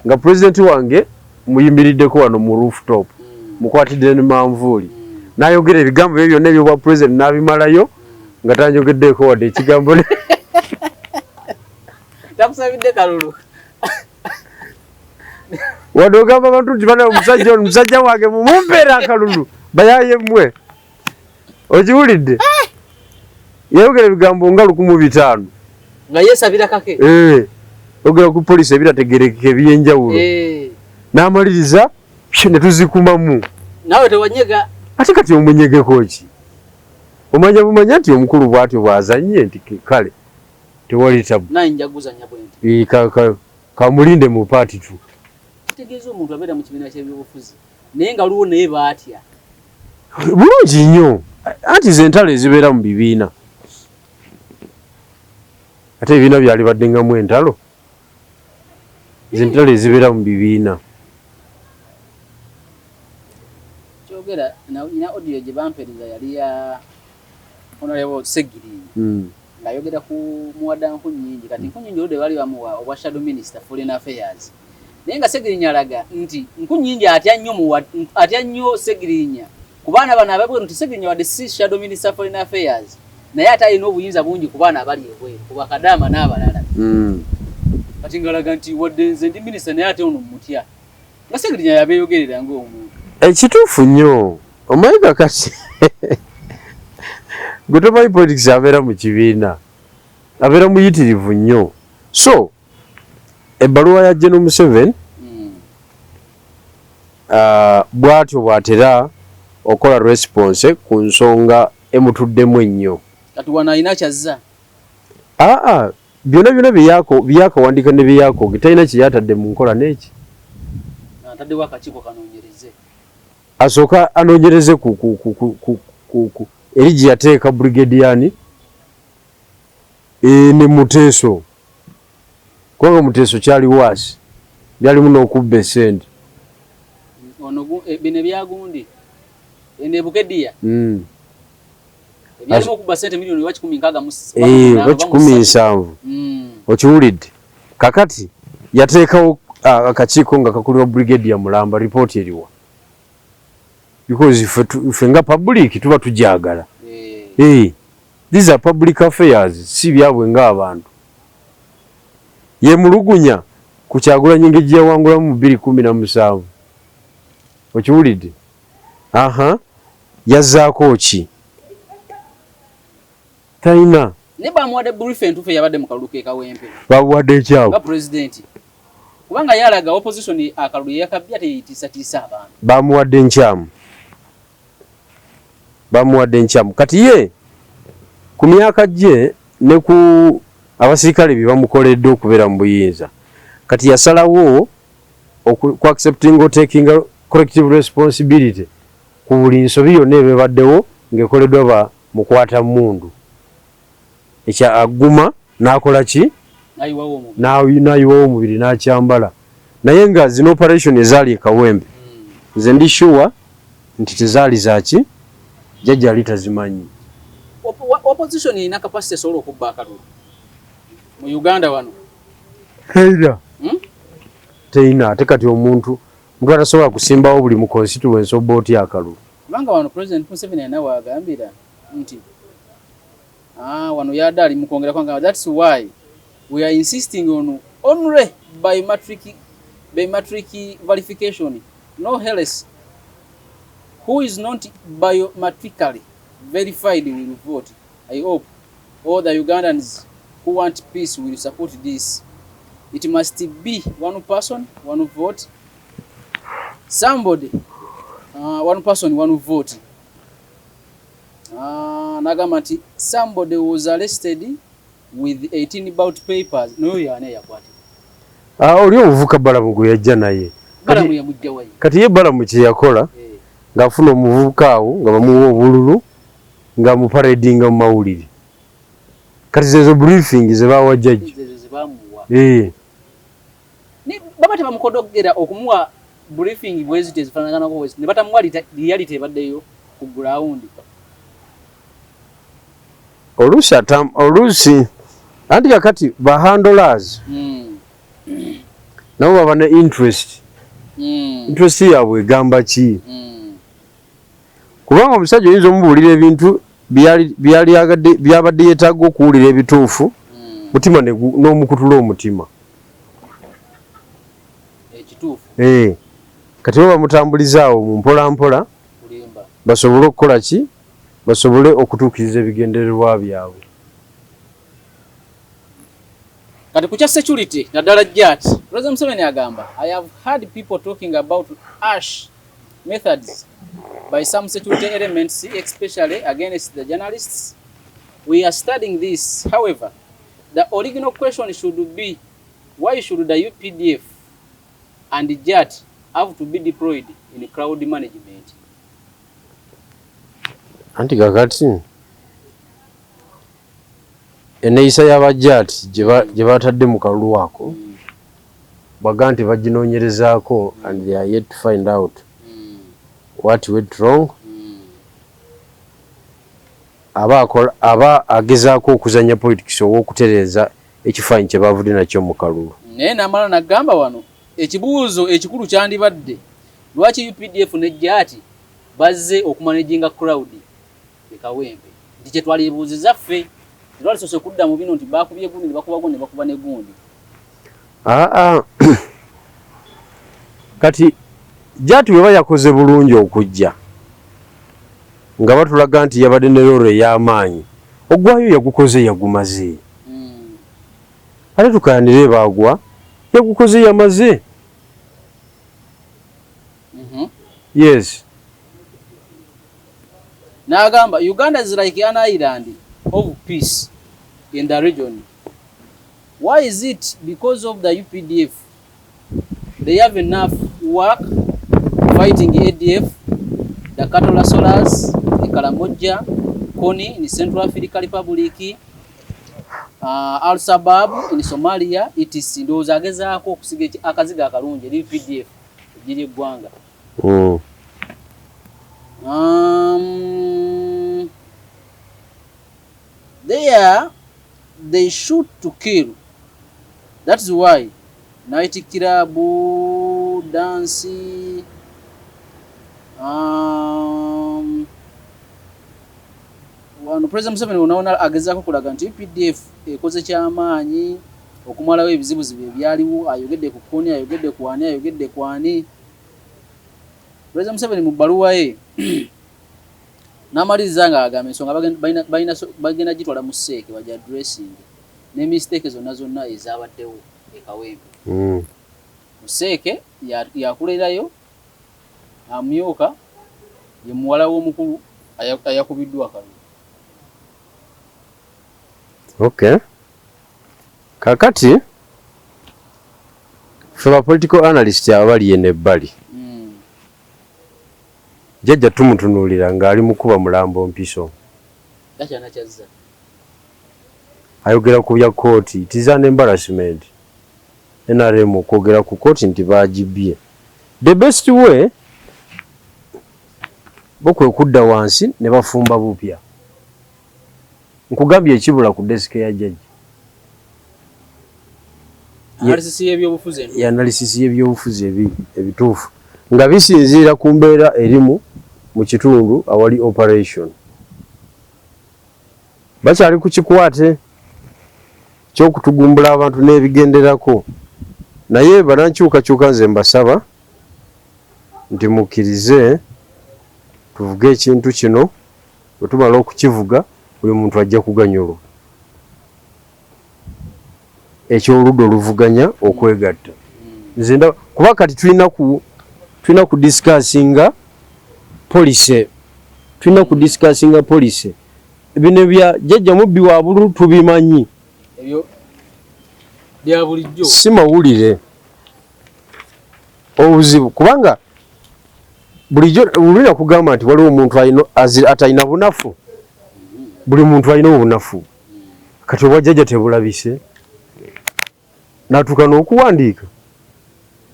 nga president wange muyimiriddeko wano mu rooftop mukwatidde ne manvuuli n'ayogera ebigambo bye byonna eby'obwa president n'abimalayo nga tanjogeddeeko wadde ekigambo. Takusabidde kalulu. Wadde ogamba abantu nti bana omusajja ono musajja wange mumumpeera akalulu bayaye mmwe okiwulidde yayogera ebigambo nga 1500 nga yeesabira kake. Ogera ku poliisi ebirategerekeka ebyenjawulo n'amaliriza ne tuzikumamu. Naawe tewanyega. Ate kati omunyegeko ki? Omanya bumanya nti omukulu bw'atyo bw'azannye nti kale tewali tabu. Naye nja kuzannya bwe nti. Kamulinde mu part 2. Kitegeeza omuntu abeera mu kibiina ky'ebyobufuzi naye nga luwo naye baatya. Bulungi nnyo. Anti ze entalo ezibeera mu bibiina. Ate ebibiina byalibaddengamu entalo. Ze entalo ezibeera mu bibiina. Kyogera nina audio gye bampeereza yali ya Honorable Ssegirinya ng'ayogera ku muwada Nkunnyingi. Kati Nkunnyingi oludde baali bamuwa obwa shadow minister foreign affairs, naye nga Ssegirinya alaga nti Nkunnyingi atya nnyo atya nnyo Ssegirinya ku baana bano ab'ebweru, nti Ssegirinya wadde si shadow minister foreign affairs naye ate alina obuyinza bungi ku baana abali ebweru, ku bakadaama n'abalala. Kati ng'alaga nti wadde nze ndi minisita naye ate ono mutya, nga Ssegirinya yabeeyogerera ng'omuntu. Ekituufu nnyo. Omanyi kakati gwe tomanyi politics abeera mu kibiina abeera muyitirivu nnyo. So ebbaluwa ya General Museveni bw'atyo bw'atera okola response ku nsonga emutuddemu ennyo. Kati wano alina kyazza. Aa, byonna byonna byakawandiika ne byeyakoge talina kye yatadde mu nkola n'eki. Ataddewo akakiiko kanoonyereze. Asooka anoonyereze ku eri gye yateeka brigadier ne Muteeso. Kubanga Muteeso kyali waasi, byalimu n'okubba esente. Ono bino ebyagundi eno eBukedea ebyalimu okubba sente miliyoni oba kikumi nkaaga mu oba 170. Okiwulidde? Kakati yateekawo akakiiko nga kakulirwa Brigadier Mulamba. Ripooti eriwa? Because ffe nga public tuba tujagala. These are public affairs, si byabwe ng'abantu. Yemulugunya ku Kyagulanyi engeri gye yawangulamu mu 2017. Okiwulidde? Aha, yazzaako ki? Talina. Ne bamuwadde brief entuufu eyabadde mu kalulu k'e Kawempe. Babuwadde ekyabwe nga president, kubanga yalaga opposition akalulu yeyakabbye ate yeyitiisatiisa abantu. Bamuwadde enkyamu, bamuwadde enkyamu. Kati ye ku myaka gye ne ku abasirikale bye bamukoledde okubeera mu buyinza, kati yasalawo ku accepting, taking collective responsibility ku buli nsobi yonna ebebaddewo ng'ekoleddwa ba mukwata mundu. Ekya aguma n'akola ki? N'ayiwawo omubiri n'akyambala. Naye nga zino operation ezaali e Kawempe, nze ndi sure nti tezaali zaki, jjajja ali tazimanyi. Opposition erina capacity esobola okubba akalulu mu Uganda wano? Teina. Teina. Ate kati omuntu muntu atasobola kusimbawo buli mu constituency, oba otya akalulu? Kubanga wano President Museveni alina waagambira nti wano yadde ali mukwongera kwanga, "That's why we are insisting on only biometric verification. No else, who is not biometrically verified will vote. I hope all the Ugandans who want peace will support this. It must be one person, one vote. Somebody, one person, one vote." Nagamba nti somebody was arrested with 18 ballot papers. Noyo yani yakwatibwa? Ah, oli omuvuka Balamu gwe yajja naye. Balamu yamujja wayi? Kati ye Balamu kye yakola, ng'afuna omuvubuka awo nga bamuwa obululu, nga muparadinga mu mawulire. Kati zezo briefing ze bawa jjajja. Ezo zebamuwa. Eh. Baba tebamukodogera okumuwa briefing bweziti ezifaanaganako bweziti, ne batamuwa reality ebaddeyo ku ground. Oluusi oluusi anti kakati ba handlers nabo baba ne interest. Interest yaabwe egamba ki? Kubanga omusajja oyinza omubuulira ebintu byali yagadde, byabadde yeetaaga okuwulira ebituufu, mutima n'omukutula omutima. Ekituufu. Eh, kati bo bamutambulizaawo mu mpola mpola kulimba. Basobole okukola ki? Basobole okutuukiriza ebigendererwa byabwe. Kati ku kya security, naddala JAT, President Museveni agamba, "I have heard people talking about harsh methods by some security elements, especially against the journalists. We are studying this. However, the original question should be, why should the UPDF and the JAT have to be deployed in crowd management?" Anti kakati enneeyisa y'abajaati gye batadde mu kalulu ako, baga nti baginoonyerezaako and they are yet to find out what went wrong. Aba akola, aba agezaako okuzanya politics ow'okutereeza ekifaananyi kye bavudde nakyo mu kalulu. Naye namala nagamba wano ekibuuzo ekikulu kyandibadde, lwaki UPDF ne JAT bazze okumanaginga crowd e Kawempe? Nti kyetwalibuuziza ffe, tetwalisoose kudda mu bino nti bakubye gundi ne bakuba gundi ne bakuba ne gundi. Aa, kati JAT bweba yakoze bulungi okujja nga batulaga nti yabadde ne role ey'amaanyi, ogwayo yagukoze, yagumaze. Ate tukayanire baagwa yagukoze, yamaze. Yes. N'agamba Uganda is like an island of peace in the region. Why is it because of the UPDF? They have enough work fighting ADF, the cattle rustlers, the Karamoja, Kony in Central Africa Republic. Al-Shabaab in Somalia, etc. Ndowooza agezaako okusiga akazigo akalungi eri UPDF egiri eggwanga. There they shoot to kill. That's why night club dance, wano President Museveni onaona agezaako kulaga nti UPDF ekoze kyamaanyi okumalawo ebizibuzibu ebyaliwo. Ayogedde ku Kony, ayogedde ku ani, ayogedde ku ani. President Museveni mu bbaluwa ye n'amaliriza nga agamba ensonga bagenda gitwala mu CEC, bajja addressing ne mistake zonna zonna ezabaddewo e Kawempe. Mu CEC yakulerayo amyuka ye muwala w'omukulu ayakubiddwa akalulu. Okay. Kakati ffe ba political analyst abali eno ebbali, jjajja tumutunuulira ng'ali mukuba mulambo mpiso. Takyana kyazza. Ayogera ku bya kooti. It is an embarrassment NRM okwogera ku kooti nti bagibbye. The best way bo kwe kudda wansi ne bafumba bupya. Nkugambye, ekibula ku desk ya jjajja Analysis y'ebyobufuzi entuufu. Ya analysis y'ebyobufuzi ebituufu nga bisinziira ku mbeera erimu mu kitundu awali operation. Bakyali ku kikwate ky'okutugumbula abantu n'ebigenderako, naye banankyukakyuka, nze mbasaba nti mukkirize tuvuge ekintu kino. Bwe tumala okukivuga, buli muntu ajja kuganyulwa. Ekyoludda oluvuganya okwegatta, nze kuba kati tulina ku discussinga policy, tulina ku discussinga policy. Bino bya jjajja mubbi wa bululu tubimanyi. Ebyo bya bulijjo. Si mawulire. Obuzibu kubanga bulijjo olina kugamba nti waliwo omuntu atalina bunafu. Buli muntu alina obunafu. Kati obwa jjajja tebulabise n'atuuka n'okuwandiika.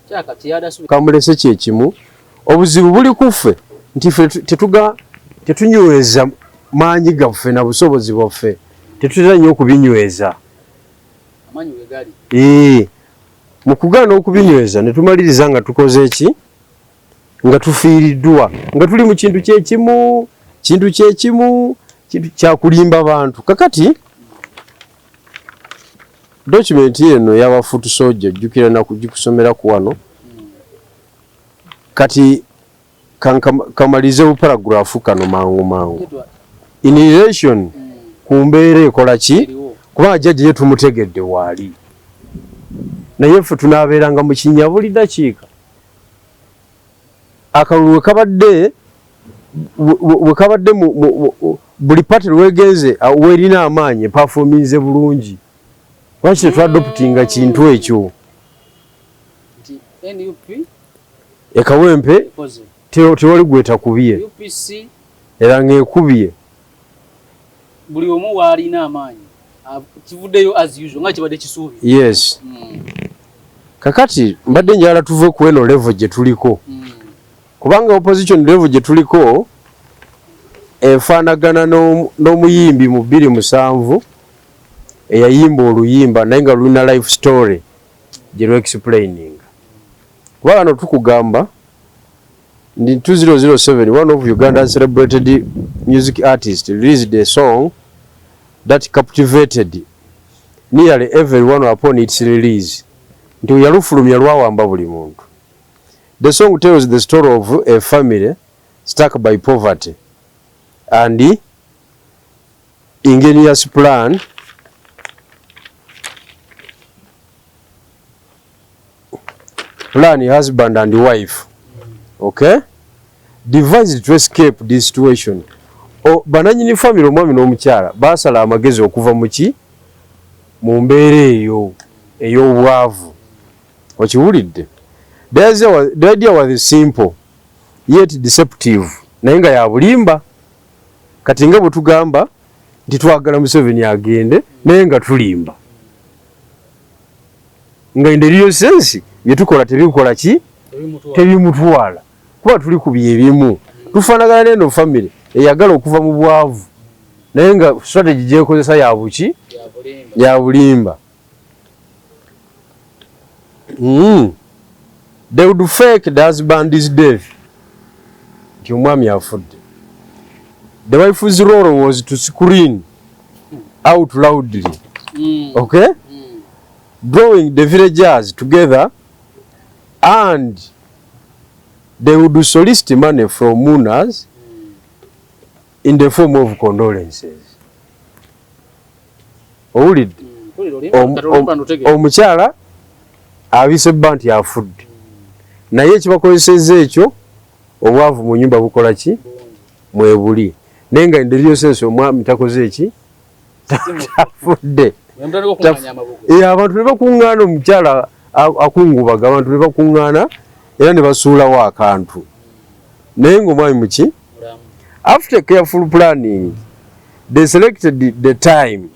Kyakati yadasubi. Kamulese kyekimu. Obuzibu buli ku ffe nti ffe tetunyweza maanyi gaffe na busobozi bwaffe, tetutera nnyo okubinyweza. Amaanyi we gali. Ee, mu kugaana okubinyweza ne tumaliriza nga tukoze eki? Nga tufiiriddwa, nga tuli mu kintu kyekimu, kintu kyekimu, kintu kyakulimba bantu. Kakati document eno yaba foot soldier, ojjukira nakugikusomeraku wano. Kati kamalize buparagraph kano mangu mangu Kitwa in relation ku mbeera ekola ki. Eriwo. Kubanga jjajja ye tumutegedde waali, naye ffe tunaabeeranga mu kinnya buli dakiika. Akalulu we kabadde buli party lwegenze werina amaanyi eperforminze bulungi. Lwaki tetwadoptinga kintu ekyo? Nti NUP Ekawempe ekoze. Tewali gwetakubye. UPC era ng'ekubye. Buli omu waalina amaanyi kivuddeyo as usual nga kibadde kisuubira. Yes. Kakati mbadde njagala tuve ku eno level gye tuliko, kubanga opposition level gye tuliko efaanagana n'omuyimbi mu 2007 eyayimba oluyimba naye nga lulina life story gye lwexplaining. Kuba wano tukugamba ndi 2007, one of Uganda's celebrated music artists released a song that captivated nearly everyone upon its release, nti yalufulumya lwawamba buli muntu. The song tells the story of a family stuck by poverty and ingenious plan husband and wife, okay, devised to escape this situation. O bananyini family, omwami n'omukyala, basala amagezi okuva muki mu mbeera eyo ey'obwavu. Okiwulidde? The idea was simple yet deceptive, naye nga ya bulimba. Kati nga bwe tugamba Nti twagala Museveni agende, naye nga tulimba, nga in the real sense byetukola tebikola ki, tebimutwala, kuba tuli ku byebimu. Tufaanagana neno family eyagala okuva mu bwavu, naye nga strategy gyekozesa ya buki, ya bulimba. They would fake the husband's death, nti omwami afudde. The wife's role was to scream out loudly, okay, drawing the villagers together, and they would solicit money from mourners in the form of condolences. Owulidde? Omukyala abise bba nti afudde, naye ekibakozesezza ekyo, obwavu mu nyumba bukola ki, mwebuli, naye nga in the real sense omwami takoze eki, tafudde. Abantu ne bakuŋŋaana, omukyala akungubaga, abantu ne bakuŋŋaana era ne basuulawo akantu, naye ng'omwami muki. After careful planning, they selected the time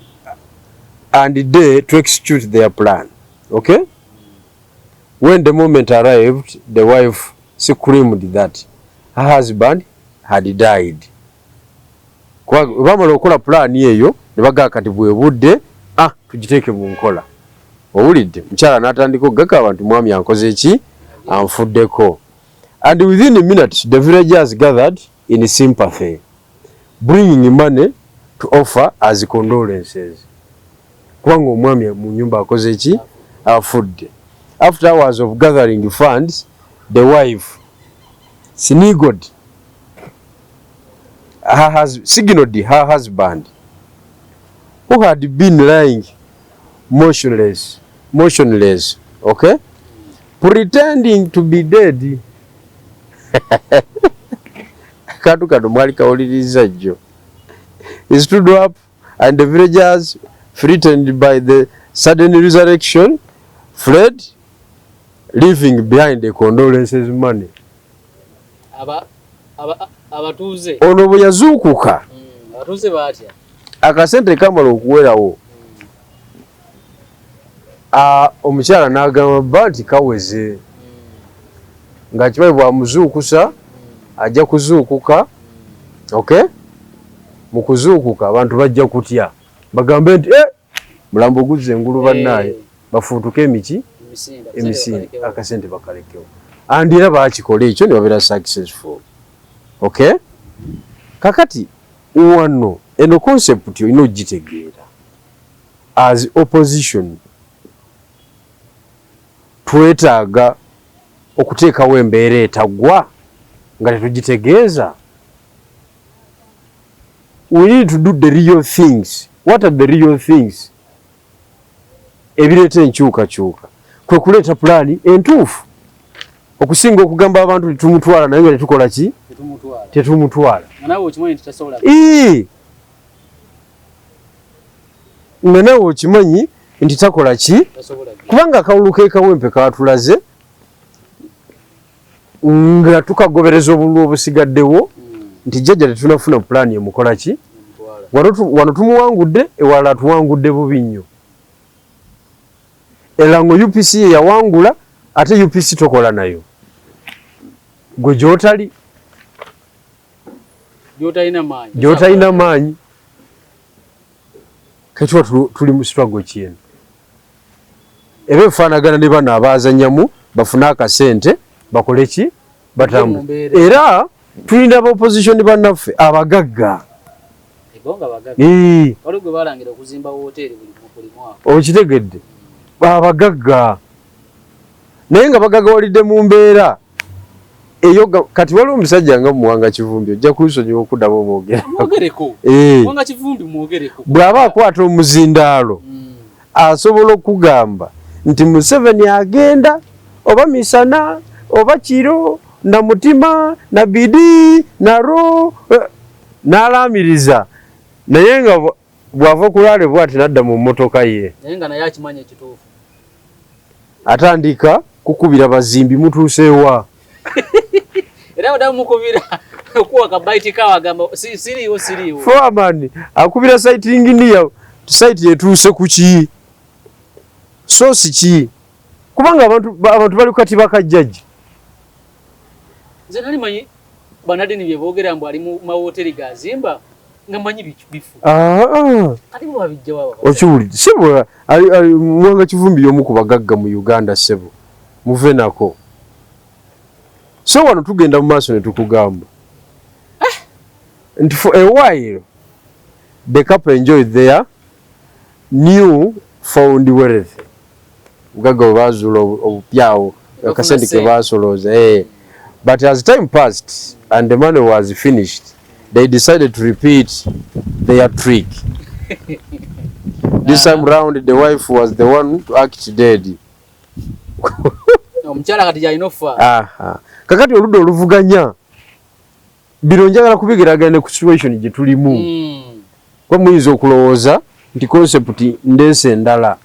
and the day to execute their plan. Okay, when the moment arrived, the wife screamed that her husband had died. Bamala okukola pulaani eyo ne bagaa, kati bwe budde, ah, tugiteeke mu nkola. Owulidde? Mukyala n'atandika okugamba nti mwami ankoze eki, anfuddeko. And within a minute the villagers gathered in sympathy, bringing money to offer as condolences, kubanga omwami mu nyumba akoze eki, afudde. After hours of gathering funds, the wife signaled her husband, who had been lying motionless, okay, pretending to be dead. Katu kano mwali kawuliriza jjo. He stood up and the villagers, threatened by the sudden resurrection, fled, leaving behind the condolences money. Abatuuze. Ono bwe yazuukuka, Abatuuze baatya. Akasente kamala okuwerawo, omukyala n'agamba bba nti kaweze, nga kibaye bwamuzuukusa ajja kuzuukuka. Okay, mu kuzuukuka abantu bajja kutya, bagambe nti, "Eh, mulambo guzza engulu bannaaye." Bafuutuke emiki, Emisinde. emisinde, akasente bakalekewo. And era bakikola ekyo ne babeera successful. Okay, kakati wano eno concept olina ogitegeera. As opposition twetaaga okuteekawo embeera etaggwa nga tetugitegeeza. We need to do the real things. What are the real things ebireeta enkyukakyuka? Kwe kuleeta pulaani entuufu, okusinga okugamba abantu tetumutwala, naye nga tetukola ki? Tetumutwala. Tetumutwala. Nga naawe okimanyi nti tasobola. Ii! Nga naawe okimanyi nti takola ki? Tasobola. Kubanga akalulu ke Kawempe katulaze nga tukagobereza obululu obusigaddewo nti jjajja tetunafuna pulaani emukola ki. Emutwala. Wano tumuwangudde, ewalala tuwangudde bubi nnyo. Era ngo UPC ye yawangula, ate UPC tokola nayo, gwe gyotali Gy'otalina maanyi. Gy'otalina maanyi. Kati tuli mu struggle kyeno eba efaanagana ne bano abaazanyamu bafune akasente bakole ki, batambule. Mbeera. Era tulina ba opposition bannaffe abagagga. Ebo nga bagagga. Ee, Waliwo gwe balangira okuzimba woteeri buli mwaka. Okitegedde? Abagagga, naye nga bagagawalidde mu mbeera eyo. Kati waliwo omusajja nga Muwanga Kivumbi, ojja kunsonyiwa okuddamu omwogera. Mwogereko. Eh, Muwanga Kivumbi mwogereko. Bw'aba akwata omuzindaalo, asobola okugamba nti Museveni agenda oba misana oba kiro, na mutima na bidii na ro, n'alaamiriza, naye nga bw'ava ku lwale bwati n'adda mu mmotoka ye, Naye nga naye akimanyi ekituufu. Atandika kukubira bazimbi, mutuuseewa? Era badamu mukubira. Okuwa kabaiti kawo agamba siriiwo siriiwo. Foreman akubira site engineer, site yetuuse ku ki, source ki, kubanga abantu bali kati bakajjajja. Nze nali manyi bannaddiini bye boogera mbu ali mu mawoteri gazimba nga manyi bifu. Kati bo babijja wa? Okiwulidde, sebo? Muwanga Kivumbi y'omu ku bagagga mu Uganda, sebo, muve nako. So wano tugenda mu maaso ne tukugamba nti for a while the couple enjoyed their new found wealth, bugagga bwe bazuula obupyawo, akasente ke basolooza, eh. But as time passed and the money was finished, they decided to repeat their trick. This time round the wife was the one to act dead. Omukyala kati gyalina okufa. Aha. Kakati oludda oluvuganya, bino njagala kubigeraganya ne ku situation gye tulimu, kuba muyinza okulowooza nti concept ndeese endala,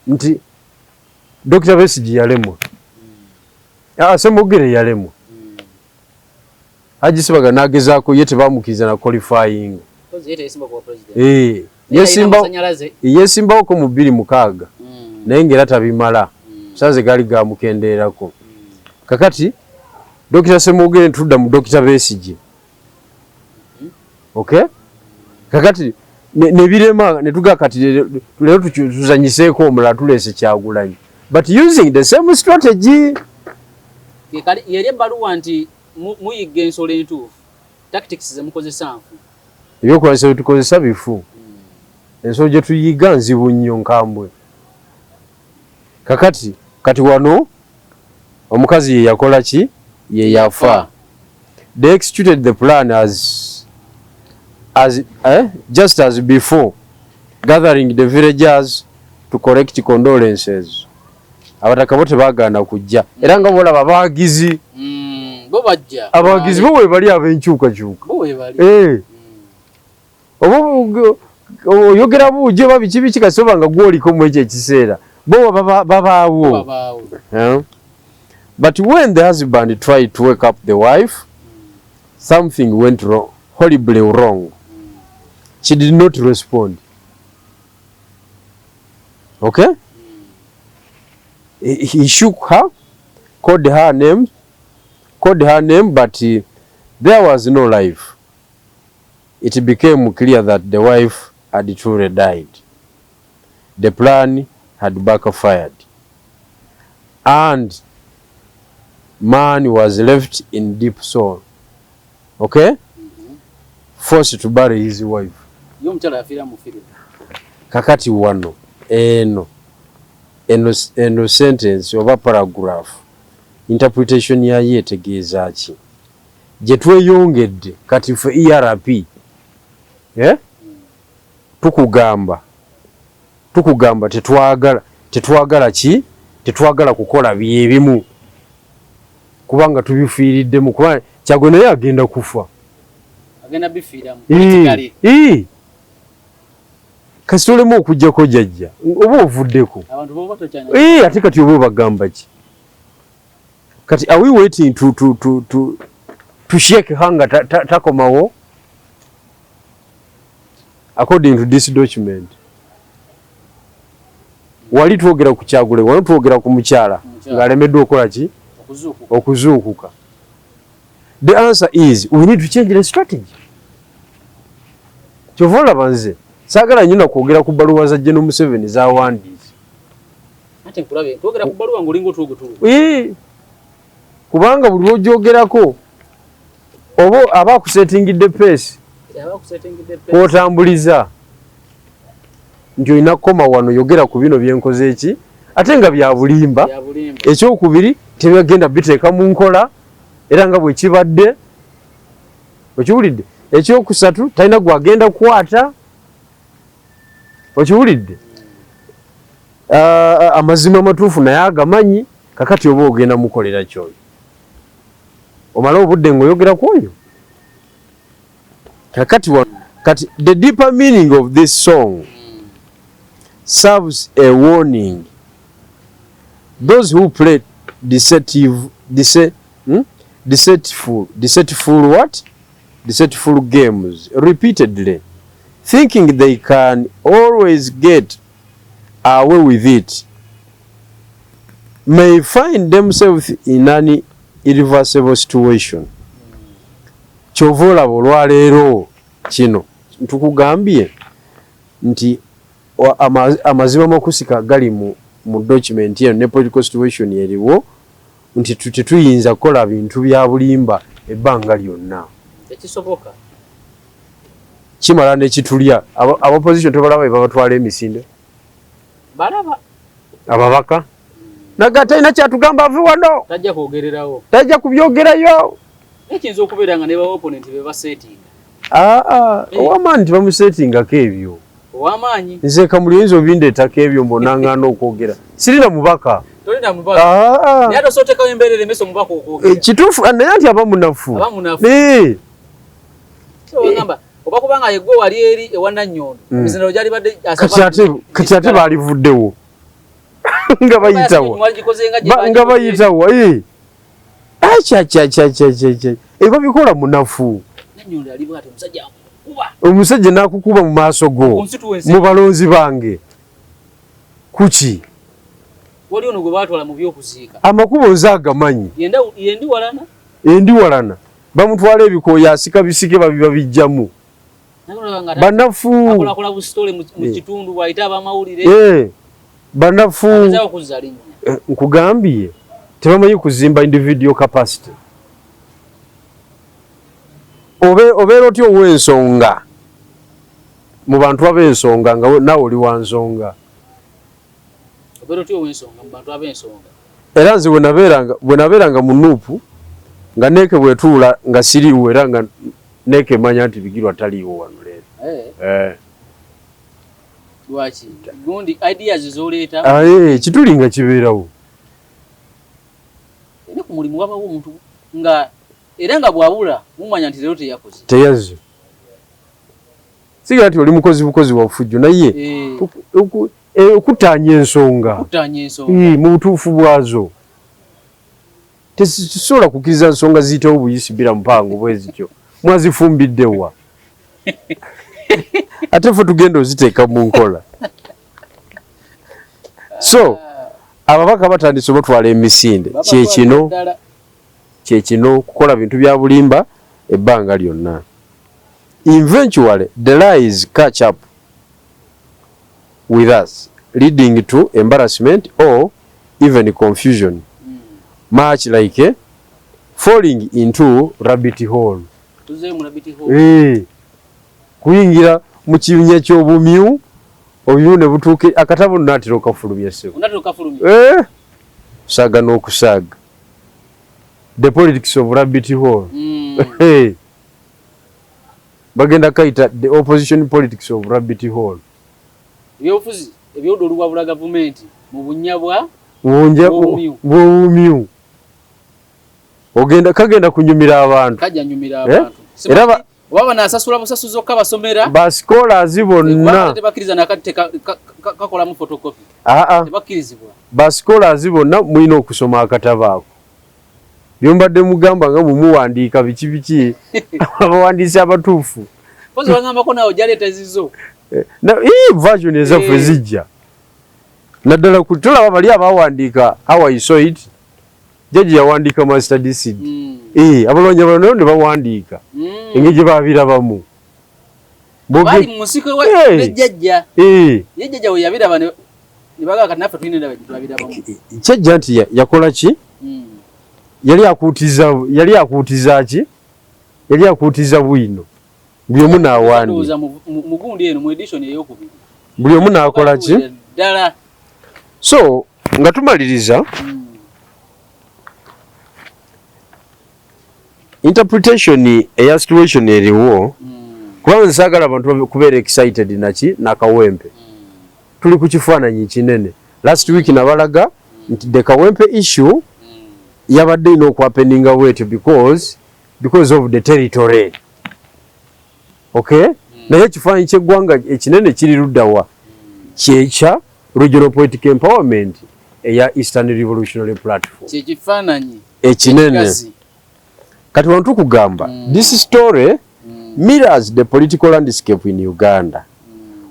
nti Dr. Besigye yalemwa, ah, Ssemwogerere yalemwa, Haji Sebaga n'agezaako, ye tebamukkiriza na qualifying. Kozi ye teyesimba kuba president. Eh, Naye alina amasannyalaze. Yesimbawoko mu 2006, naye ng'era tabimala, sanze gaali gamukendeerako. Kakati Dr. Ssemwogerere, tudda mu Dr. Besigye. Okay, kakati ne birema ne tugaa kati leero tuzanyiseeko omulala, tuleese Kyagulanyi, but using the same strategy. Yeri ebbaluwa nti muyigga ensolo entuufu, tactics zemukozesa nfu. Ebyokulwanyisa byetukozesa bifu, ensolo gye tuyiga nzibu nnyo, nkambwe. Kakati kati wano omukazi ye yakola ki? Ye yafa. They executed the plan as just as before, gathering the villagers to collect condolences. Abataka bo tebagaana kujja, era nga bolaba abawagizi. Bo bajja. Abawagizi bo webali, ab'enkyukakyuka. Bo webali. Eh. Oba oyogera buuje oba biki biki, kasi oba nga gwoliko mu ekyo ekiseera, bo babaawo. Babaawo. Eh? But when the husband tried to wake up the wife, something went wrong, horribly wrong. She did not respond. Okay? He shook her, called her name, but there was no life. It became clear that the wife had truly died. The plan had backfired, and man was left in deep sorrow. Okay? Forced to bury his wife. Ye omukyala yafiira mu firimu. Kakati wano eno sentence oba paragraph, interpretation yayo etegeeza ki gye tweyongedde kati ffe ERP, eh? Tukugamba tetwagala ki? Tetwagala kukola byebimu, kubanga tubifiiriddemu, kuba Kyagwe naye agenda kufa. Agenda bifiiramu politically. Kasita olemu okugjako jjajja oba ovuddeko. Abantu boba tokyanya. Ate kati oba obagamba ki? Kati are we waiting to shake her nga takomawo? According to this document, wali twogera ku Kyagule, wali twogera ku mukyala Mukyala. ng'alemeddwa okukola ki? Okuzuukuka. Okuzuukuka. The answer is we need to change the strategy. Kyova olaba nze saagala nnyo nakwogera ku bbaluwa za General Museveni zawandiise. Ate nkulabe twogera ku bbaluwa ng'olinga otwogotulu. Kubanga buli lw'ogyogerako oba aba akusetingidde pace Aba akusetingidde pace. Kw'otambuliza nti olina kukoma wano, yogera ku bino byenkoze eki, ate nga bya bulimba. Bya bulimba. Ekyokubiri, tebagenda biteeka mu nkola era nga bwe kibadde, okiwulidde? Ekyokusatu, talina gwagenda kukwata, okiwulidde? Ah, amazima amatuufu naye agamanyi. Kakati oba ogenda mukolera kyoyo, omale obudde ng'oyogera ku oyo. Kakati kati the deeper meaning of this song serves a warning those who play deceptive, Deceitful what? Deceitful games repeatedly, thinking they can always get away with it, may find themselves in an irreversible situation. Kyova olaba olwaleero kino ntukugambye nti amazima makusika gali mu document eno ne political situation eriwo, nti tetuyinza kukola bintu bya bulimba ebbanga lyonna. Tekisoboka. Kimala nekitulya. Aba opposition tobalaba babatwala emisinde? Balaba. Ababaka naga talina kyatugamba, ave wano. Tajja kwogererawo. Tajja kubyogerayo. Ekiyinza okubeera nga ne ba opponent be basetinga. Aa, ow'amaanyi tebamusetingako ebyo. Ow'amaanyi. Nze Kamuli oyinza obindeetako ebyo mbonangaana okwogera, sirina mubaka. Tolina mubaka. Naye ate osootekawo embeera eremesa omubaka okwogera. Kituufu, naye nti aba munafu. Aba munafu. So bagamba oba kubanga yegwe wali eri ewa Nannyondo, emizindaalo gyalibadde Kati ate baalivuddewo nga bayitawa. Mwagikoze nga gye Nga bayitawa. Akyakyakyakyakyakya, ebabikola munafu. Nannyondo ali bw'ati, omusajja akukuba. Omusajja n'akukuba mu maaso go. Constituency. Mu balonzi bange kuki? Wali ono gwe baatwala mu by'okuziika. Amakubo nze agamanyi. Yendi walana. Endi walana bamutwala ebikooyi, asika bisike, babiba bijjamu. Banafu. Akolakola busitole mu kitundu bw'ayita abamawulire. Banafu. Agezaako kuzza linnya. Nkugambye tebamanyi kuzimba individual capacity. Obeera otya ow'ensonga mu bantu ab'ensonga nga naawe oli wa nsonga? Obeera otya ow'ensonga mu bantu ab'ensonga? Era nze bwe nabeeranga mu NUP, nga neeke bwetuula nga siriiwo, era nga neeke emanya nti Bigirwa taliiwo wano leero. Lwaki? Gundi ideas z'oleeta. Kituli nga kibeerawo. Era ku mulimu wabawo omuntu nga era nga bw'abula mumanya nti leero teyakoze. Teyazze. Sigira nti oli mukozi bukozi wa fujjo, naye okutaanya ensonga. Okutaanya ensonga. Mu butuufu bwazo. Tekisobola kukkiriza nsonga ziyitewo buyisi bila mpango bwe zityo. Mwazifumbidde wa? Ate ffe tugenda oziteeka mu nkola. So ababaka batandise obatwala emisinde. Kyekino kyekino kukola bintu bya bulimba ebbanga lyonna. Eventually the lies catch up with us, leading to embarrassment or even confusion, much like falling into rabbit hole. Tuzeeyo mu rabbit hole. Kuyingira mu kibinya ky'obumyu, obumyu ne butuuka akatabo nnaatera okafulumya, ssebo. Onatera okafulumya. Kusaaga n'okusaaga. The politics of rabbit hole. Bagenda kayita the opposition politics of rabbit hole. Ebyobufuzi ebyodda oluwabula gavumenti mu bunnya bwa Bunja bw'obumyu. Bw'obumyu. Ogenda kagenda kunyumira abantu. Kajja nyumira abantu. Era Oba banaasasula busasuzi okka basomera. Ba scholars bonna. Tebakkiriza nakati kakolamu photocopy. Aa. Tebakkirizibwa. Ba scholars bonna mulina okusoma akatabo ako. Byombadde mugamba nga mumuwandiika biki biki, abawandiisi abatuufu. Pozi bagambako naawe ojja ezizo. Na ii version ezaffe zijja. Naddala ku tulaba bali abawandiika How I Saw It. Jjajja yawandiika Master Seed. Abalwanyi abalala ne bawandiika. Engeri gye baabirabamu. Bali mu nsiko ne jjajja. Ye jjajja we yabiraba ne bagamba kati naffe tulina endaba gye tulabirabamu. Kyajja nti yakola ki? Yali akuutiza ki? Yali akuutiza bwino. Buli omu n'awandiika. Ndowooza mu gundi eno mu edition ey'okubiri. Buli omu n'akola ki? Ddala. So nga tumaliriza, interpretation eya situation eriwo, kubanga nze saagala abantu kubeera excited naki nakawempe. Tuli ku kifaananyi kinene. Last week nabalaga nti the Kawempe issue yabadde erina okuhappeninga bwetyo because of the territory. Okay? Naye ekifaananyi ky'eggwanga ekinene kiri ludda wa? Kyekya regional political empowerment eya Eastern Revolutionary Platform. Kyekifaananyi ekinene. Ekigazi. Kati wano tukugamba, this story mirrors the political landscape in Uganda,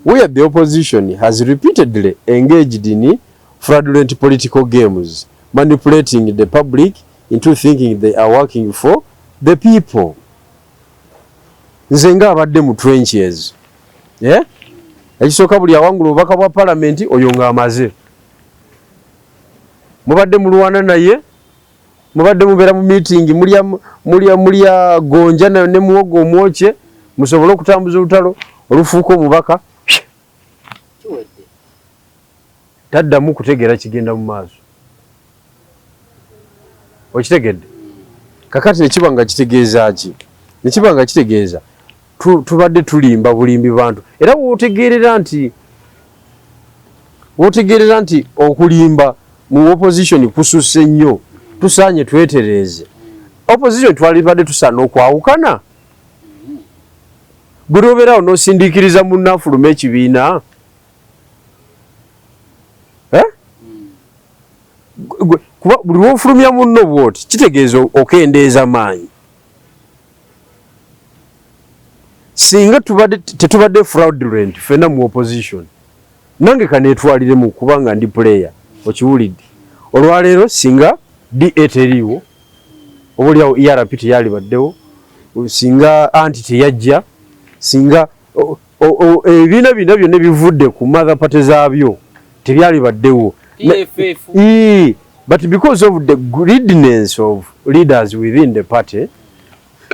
where the opposition has repeatedly engaged in fraudulent political games, manipulating the public into thinking they are working for the people. Nze nga abadde mu trenches, yeah? Ekisooka, buli awangula obubaka bwa palamenti oyo ng'amaze, mubadde mulwana naye, mubadde mubeera mu meeting, mulya mulya mulya gonja ne muwogo omwokye musobole okutambuza olutalo olufuuka omubaka. Kiwedde. Taddamu kutegeera kigenda mu maaso. Okitegedde? Kakati nekiba nga kitegeeza ki? Nekiba nga kitegeeza tubadde tulimba bulimbi bantu. Era wotegeerera nti okulimba mu opposition kususse nnyo, tusaanye twetereeze. Opposition twalibadde tusaana okwawukana. Gwe lwobeerawo n'osindiikiriza munnafuluma ekibiina, eh? Kuba buli lwofulumya munno bwoti kitegeeza okendeeza maanyi. Singa tubadde tetubadde fraudulent ffenna mu opposition, nange kaneetwaliremu kubanga ndi player. Okiwulidde? Olwaleero singa DA teriiwo, oba oliawo ERP teyalibaddewo, singa anti teyajja, singa ebibiina bina byonna ebivudde ku mother party zaabyo tebyalibaddewo. PFF. But because of the greediness of leaders within the party,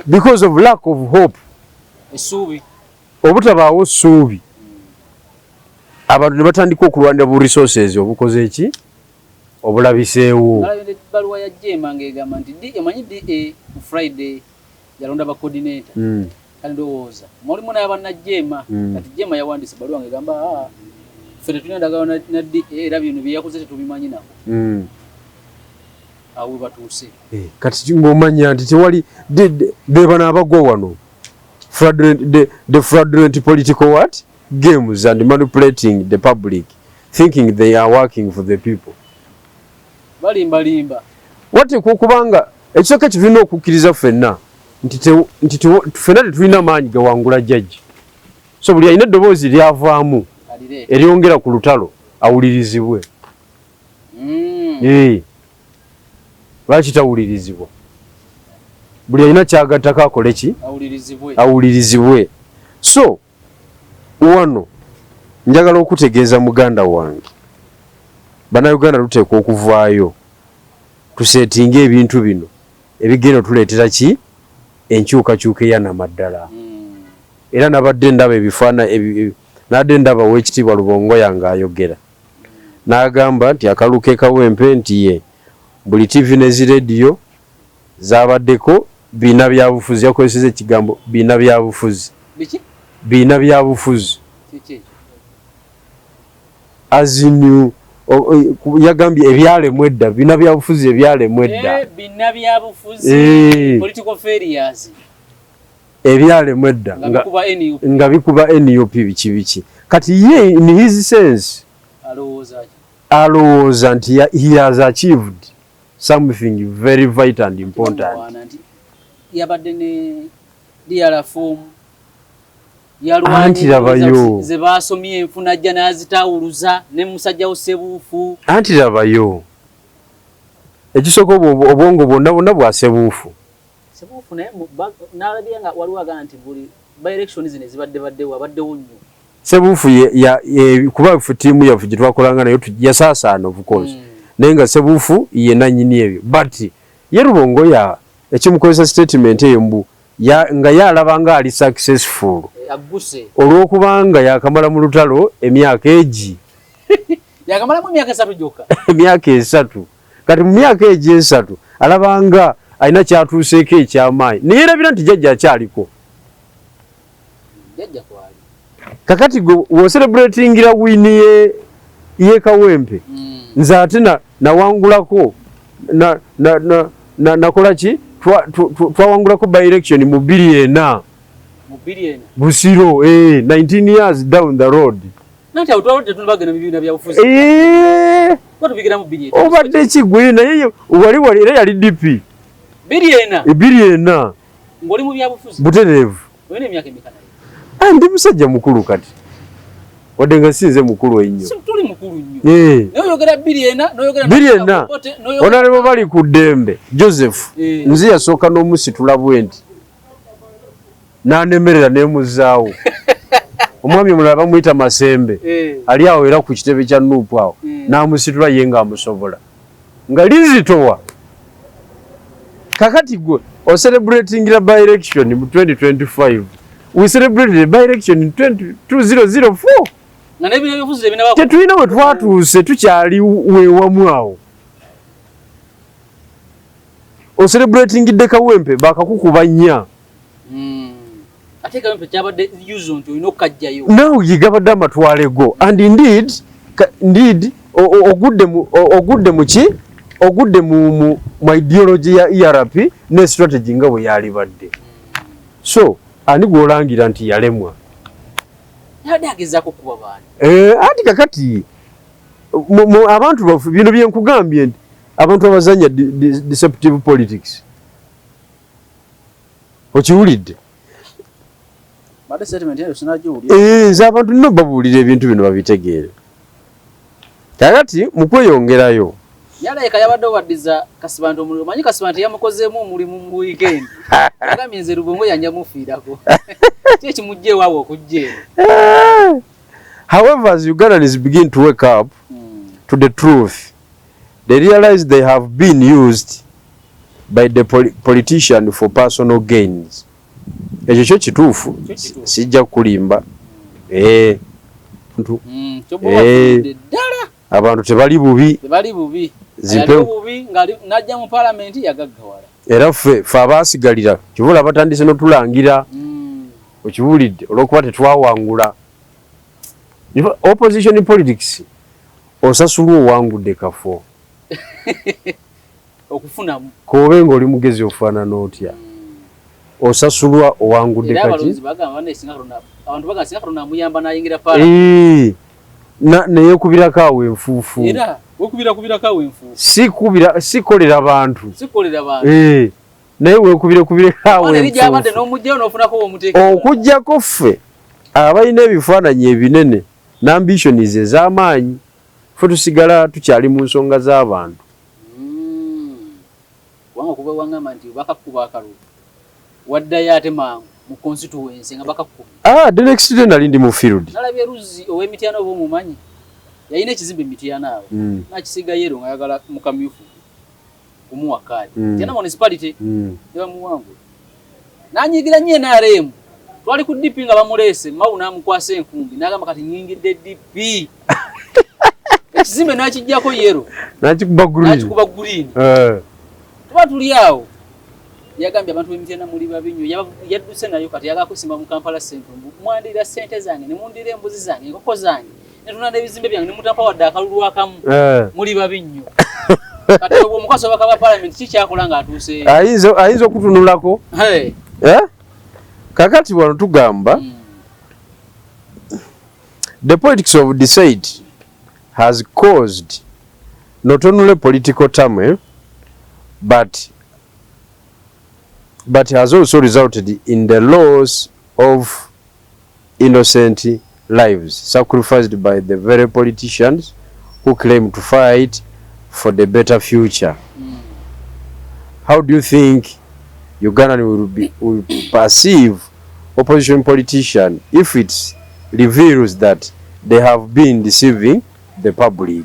because of lack of hope, essuubi, obutabaawo ssuubi, abantu ne batandika okulwanira bu resources obukoze eki obulabiseewo. Nalabye ebbaluwa ya Jema ng'egamba nti D, omanyi DA mu Friday yalonda ba coordinator. Kati ndowooza mulimu n'abanna Jema. Kati Jema yawandiise ebbaluwa ng'egamba, "Ah, ffe tetulina ndagaano na DA, era bino bye yakoze tetubimanyi nako." Awo we batuuse. Eh, kati ng'omanya nti tewali be bano abagwa wano, the fraudulent political what games and manipulating the public, thinking they are working for the people. Balimbalimba. Wateekwa okubanga ekisooka ekyo tulina okukkiriza ffenna nti ffenna tetulina maanyi gawangula jjajja, so buli alina eddoboozi lyavaamu alireeta eryongera ku lutalo awulirizibwe. Eh. Lwaki tawulirizibwa? Buli alina kyagattako akole ki? Awulirizibwe. Awulirizibwe. So wano njagala okutegeeza muganda wange, Bannayuganda tuteekwa okuvaayo tusetinge ebintu bino ebigenda otuleetera ki enkyukakyuka eyanamaddala. Era nabadde ndaba ebifaana nabadde ndaba Owekitiibwa Lubongoya ng'ayogera n'agamba nti akalulu k'e Kawempe nti ye buli TV ne zi rediyo zabaddeko biina byabufuzi. Yakozeseza ekigambo biina byabufuzi. Biki? Biina byabufuzi. Kiki ekyo? As in, yagambye ebyalemu edda, biina byabufuzi ebyalemu edda. Eh, bina byabufuzi. Eh. Political failures. Ebyalemu edda nga bikuba NUP. Nga bikuba NUP, biki biki. Kati ye in his sense alowooza ki? Alowooza nti he has achieved something very vital and important. Bamuwaana nti yabadde ne DR form. Anti labayo. Ze basomye enfuna ajja n'azitawuluza ne musajja wo Sebuufu. Anti labayo, ekisooka obwongo bwonna bwonna bwa Sebuufu. Sebuufu naye n'alabira nga waliwo agamba nti buli by election zino ezibadde baddewo abaddewo nnyo. Sebuufu kuba ffe ttiimu yaffe gye twakolanga nayo yasaasaana, of course, naye nga Sebuufu ye nannyini ebyo. But ye Rubongoya ekimukozesa statement eyo mbu nga ye alaba nga ali successful. Eh, agguse. Olw'okubanga yakamala mu lutalo emyaka egi yakamalamu emyaka 3 gyokka. Emyaka 3. Kati mu myaka egi 3 alaba nga alina kyatuuseeko ekyamaanyi, naye erabira nti jjajja akyaliko. Jjajja kwali. Kakati gwe wocelebratingira win ye ye Kawempe, nze ate nawangulako nakola ki, twawangulako by election mu 2004. Mu 2004. Busiro, 19 years down the road. Nanti awo twabadde tetunabagenda mu bibiina byabufuzi. Eh, Tuba tubigiramu 2005. Obadde kigwe naye wali wali era yali DP. 24. 24. Ng'oli mu byabufuzi. Butereevu. Olina emyaka emeka naye? Ndi musajja mukulu kati. Wadde nga si nze mukulu ennyo. Si tuli mukulu nnyo. Naye oyogera 24, n'oyogera 24. Honorable bali ku ddembe Joseph. Nze yasooka n'omusitula bwe nti. N'anemerera n'emuzzaawo. Omwami omulala bamuyita Masembe. Ali awo era ku kitebe kya NUP awo. N'amusitula ye ng'amusobola. Nga lizitowa. Kakati gwe ocelebratingira by election mu 2025. We celebrated the by election in 2004. Nga n'ebyobufuzi tebinaba. Tetulina we twatuuse, tukyali weewamu awo. Ocelebratingidde Kawempe bakakukuba nnya. Ate Kawempe kyabadde usual nti olina okukajjayo. Now gabadde amatwale go. And indeed, indeed ogudde mu ki? Ogudde mu ideology ya ERP ne strategy nga bwe yalibadde. So, ani gw'olangira nti yalemwa? Yabadde agezaako okukuba baani? Anti kakati abantu baffe bino bye nkugambye nti abantu abazannya deceptive politics. Okiwulidde? Badde statement eyo sinagiwulira. Nze abantu nno babuulira ebintu bino babitegeere. Kakati mu kweyongerayo. Yaleka yabadde obaddiza Kasibante omulimu. Omanyi Kasibante yamukozeemu omulimu mu weekend. Yagambye nze Lubongo yanja mufiirako. Ki ekimujja ewaabwe okujja eno? However, as Ugandans begin to wake up to the truth, they realize they have been used by the politician for personal gains. Ekyo kyo kituufu, sijja kulimba. Abantu tebali bubi. Tebali bubi. Yali bubi nga najja mu parliament yagaggawala. Era ffe abaasigalira kivula batandise n'otulangira. Okiwulidde olw'okuba tetwawangula. Opposition politics osasulwa owangudde kafo. Okufunamu. K'obe ng'oli mugezi ofaanana otya. Osasulwa owangudde kaki. Era abalonzi bagamba abantu bagamba singa Katonda amuyamba n'ayingira parliament. Neyeekubirako awo enfuufu. Era wekubira awo enfuufu. Sikolera bantu. Sikolera bantu. Naye weekubire-kubireko awo enfuufu. N'omugyayo n'ofunako w'omuteeka. Okuggyako ffe abalina ebifaananyi ebinene n'ambitions ez'amaanyi, ffe tusigala tukyali mu nsonga z'abantu. Kubanga okuva wangamba nti bakakuba akalulu waddayo ate mangu mu constituency nga bakakuba. The next day nali ndi mu field. Nalabye Luzzi ow'Emityana oba omumanyi, yalina ekizimbe Emityana awo n'akisiiga yellow ng'ayagala mu kamyufu kumuwa kaadi. Mityana municipality ne bamuwangula. N'anyiigira nnyo NRM. Twali ku DP nga bamuleese, Mao n'amukwasa enkumbi n'agamba kati nnyingidde DP. Ekizimbe n'akiggyako yellow. N'akikuba green. N'akikuba green. Tuba tuli awo. Yagambye abantu b'Emityana muli babi nnyo. Yadduse nayo kati yagala kusimba mu Kampala Central. Mwandira ssente zange, ne mundira embuzi zange, enkoko zange, ne tunanda ebizimbe byange, ne mutampa wadde akalulu akamu. Muli babi nnyo. Kati obwo omukwasi w'ababaka ba parliament ki kyakola ng'atuuseeyo? Ayinza okutunulako. Kakati wano tugamba the politics of deceit has caused not only political turmoil but has also resulted in the loss of innocent lives sacrificed by the very politicians who claim to fight for the better future. How do you think Ugandan will perceive opposition politician if it reveals that they have been deceiving the public?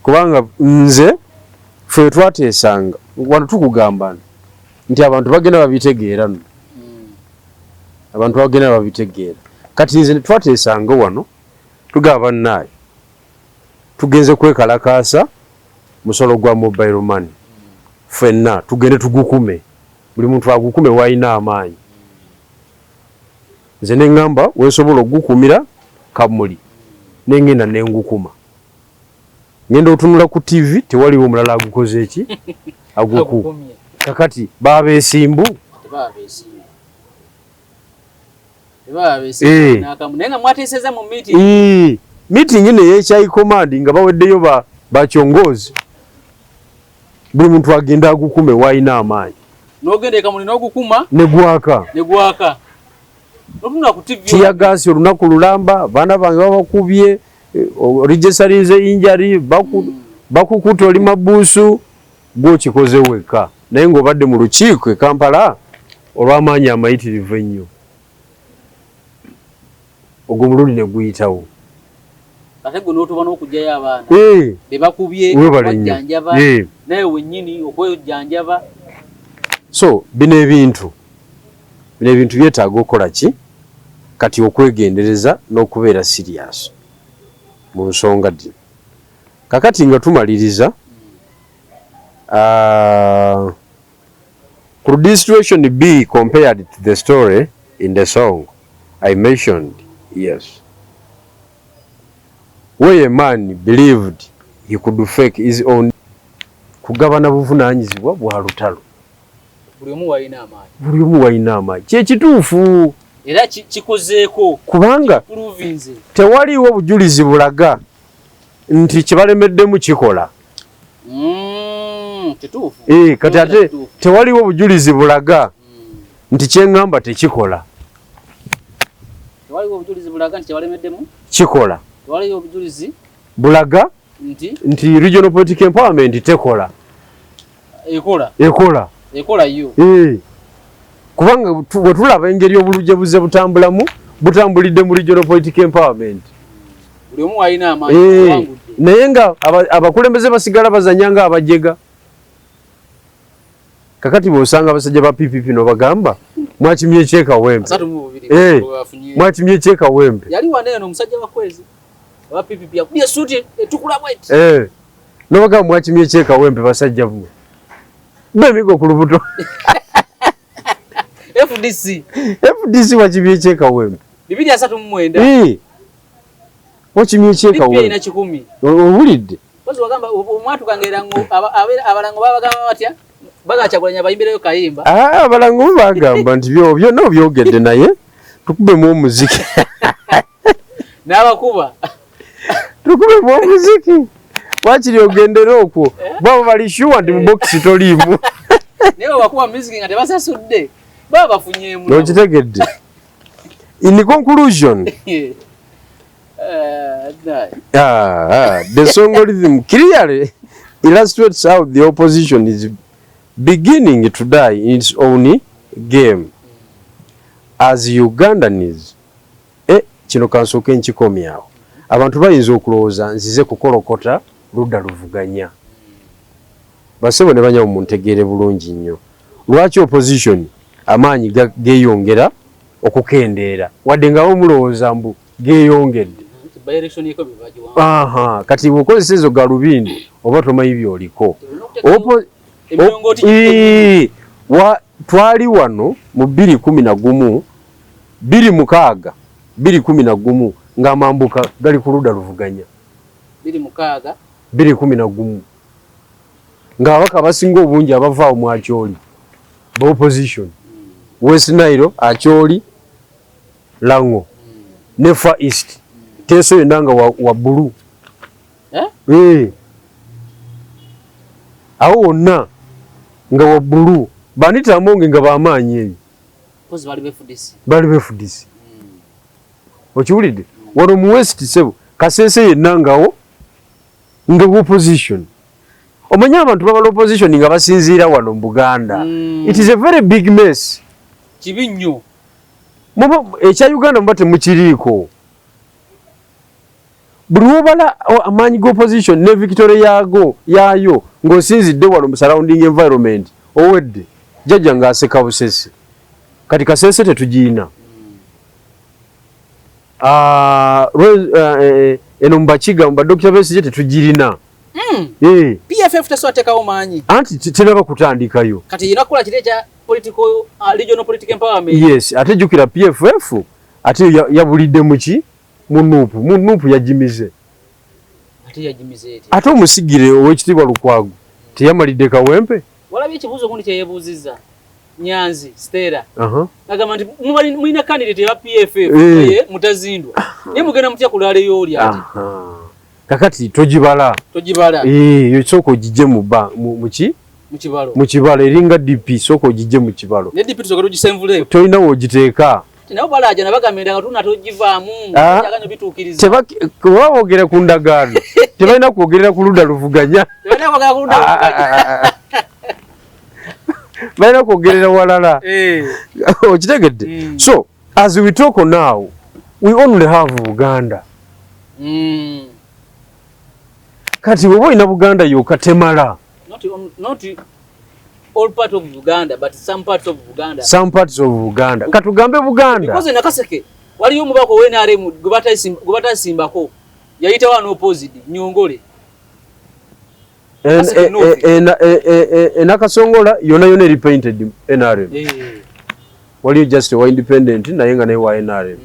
Kubanga nze ffe twateesanga wano tukugamba nti abantu bagenda babitegeera nno. Abantu bagenda babitegeera. Kati nze twateesanga wano tugaba bannaaye tugenze kwekalakaasa musolo gwa mobile money. Ffenna tugende tugukume, buli muntu agukume w'alina amaanyi. Nze ne ŋŋamba weesobola okugukumira Kamuli, ne ŋŋenda ne ngukuma. Ŋŋenda otunula ku TV tewaliwo omulala agukoze eki? Agukumye. Kakati baabeesimbu? Naye nga mwateesezza mu meeting. Meeting eno ey'ekyayi command nga baweddeyo bakyongozi. Buli muntu agenda agukume w'alina amaanyi. N'ogenda e Kamuli n'ogukuma ne gwaka. Ne gwaka. N'otunula ku TV. Teargas olunaku lulamba, abaana bange babakubye, registeringze injury, bakukuta oli mabuusu, gw'okikoze wekka. Naye ng'obadde mu lukiiko e Kampala olw'amaanyi amayitirivu ennyo. Ogwo omulundi ne guyitawo. Ate gwe n'otuba n'okuggyayo abaana. Be bakubye, Weebale nnyo. okwejjanjaba, naye wennyini okwejjanjaba. So bino ebintu byetaaga okukola ki? Kati okwegendereza n'okubeera serious mu nsonga dino. Kakati nga tumaliriza, could this situation be compared to the story in the song I mentioned? Yes. Where a man believed he could fake his own. Kugabana buvunaanyizibwa bwa lutalo. Buli omu walina amaanyi. Buli omu walina amaanyi. Kye kituufu. Era kikozeeko. Kubanga Province. tewaliiwo bujulizi bulaga nti kibalemeddemu kikola. Kituufu. Kati ate Kituufu. tewaliiwo bujulizi bulaga nti kyeŋŋamba tekikola. Tewaliwo obujulizi bulaga nti kyebalemeddemu kikola. Tewaliwo obujulizi bulaga nti nti regional political empowerment tekola. Ekola. Ekola. Ekola yo. Kubanga bwe tulaba engeri obulujje buze butambulamu, butambulidde mu regional political empowerment. Buli omu alina amaanyi, awangudde. Naye nga abakulembeze basigala bazannya nga abajega. Kakati bw'osanga abasajja ba PPP n'obagamba mwakimye ekyekawempe. 32 bwe bafunye. Mwakimye ekyekawempe. Yali wano eno omusajja wa Kwezi aba PPP yakubye essuuti etukula bweti. N'obagamba mwakimye ekyekawempe basajja mmwe. Bemigo ku lubuto. FDC. FDC wakimye ekyekawempe. 239. Wakimye ekyekawempe. Bibiri na kikumi. Owulidde? Kozi wagamba omwatuka ng'era ngo abalango babagamba batya? Bagakyagulanya bayimbireyo kayimba. Abalango bagamba nti byonna obyogedde naye tukubemu omuziki. N'abakuba. Tukubemu omuziki. Wakiri ogendere okwo. Baba bali sure nti mu box toliimu. Naye babakuba music nga tebasasudde. Baba bafunyeemu. N'okitegedde. In conclusion, the song rhythm clearly illustrates how the opposition is beginning to die in its own game. As Ugandans, kino kansooke nkikomyawo. Abantu bayinza okulowooza nzize kukolokota ludda luvuganya. Basebo ne banyawo muntegeere bulungi nnyo. Lwaki opposition amaanyi geeyongera okukendeera? Wadde nga bo mulowooza mbu geeyongedde. By-election eko bye bagiwanga. Kati bw'okozesa ezo galubindi oba tomanyi by'oliko. Emilongooti Twali wano mu bbiri kumi na gumu, bbiri mukaaga, bbiri kumi na gumu ng'amambuka gali ku ludda luvuganya. Bbiri mukaaga. Bbiri kumi na gumu. Ng'ababaka abasinga obungi abava awo mu Acholi, ba opposition. West Nile, Acholi, Lango, ne Far East. Teeso yonna nga wa blue. Awo wonna nga wa blue. Banita Amonge nga b'amaanyi eyo. Mpozi bali be FDC. Bali be FDC. Okiwulidde? Wano mu West sebo, Kasese yenna ngawo nga opposition. Omanyi abantu babala opposition nga basinziira wano mu Buganda. It is a very big mess. Kibi nnyo. Muba ekya Uganda muba temukiriiko. Buli lw'obala amaanyi ga opposition ne victory yaago yaayo ng'osinzidde wano mu surrounding environment owedde jjajja ng'aseka busesi. Kati Kasese tetugiina. Eno mu Bakiga mu ba Dr. Besigye tetugirina. PFF tesobola teekawo maanyi. Anti tenaba kutandikayo. Kati erina kukola kiri ekya regional political empowerment. Yes, ate jjukira PFF ate yabulidde mu ki? Mu NUP. Mu NUP yagimize. Ate yagimize etya? Ate omusigire ow'ekitiibwa Lukwago teyamalidde Kawempe? Walabye ekibuuzo gundi kye yeebuuzizza Nyanzi Stella. Agamba nti mulina candidate ya PFF naye mutazindwa. Naye mugenda mutya ku rally y'oli ate? Kakati togibala. Togibala. Eh, yo sooka ogijje mu ba mu ki? Mu kibalo. Mu kibalo eringa DP, sooka ogijje mu kibalo. Ne DP tusooka tugisenvule. Tolina w'ogiteeka. Nabo balaajana bagamba endagaano tuna togivaamu. Ah. Endagaano bituukiriza. Teba boogera ku ndagaano. Tebalina kwogerera ku ludda luvuganya. Tebalina kwogera ku ludda luvuganya. Ah, ah, ah, balina kwogerera walala. Eh. Okitegedde? So, as we talk now, we only have Buganda. Kati bw'oba olina Buganda yokka temala. Not all part of Uganda, but some parts of Buganda. Some parts of Buganda. Katugambe Buganda. Because Nakaseke waliyo omubaka owa NRM gwe batasimbako yayita wano opposite Nyongole. Nakaseke North. Nakasongola yonna yonna eri painted NRM. Waliyo just wa independent naye nga naye wa NRM.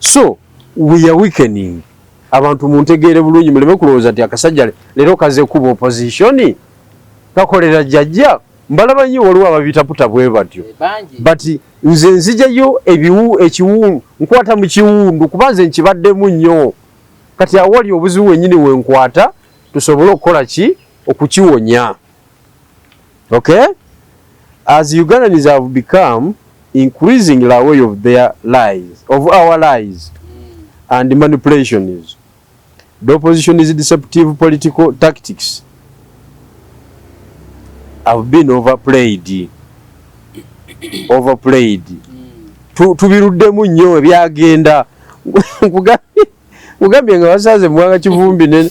So we are weakening. Abantu muntegeere bulungi, muleme kulowooza nti akasajja leero kaze kuba opposition kakolera jjajja. Mbalaba nnyo waliwo ababitaputa bwe batyo. Bangi. But nze nzijayo ekiwundu, nkwata mu kiwundu kuba nze nkibaddemu nnyo. Kati awali obuzibu wennyini we nkwata tusobole okukola ki? Okukiwonya. Okay? As Ugandans have become increasingly aware of their lies, of our lies and manipulations, the opposition's deceptive political tactics have been overplayed. Overplayed. Tubiruddemu nnyo ebyagenda. Nkugambye nga basaze Muwanga Kivumbi ne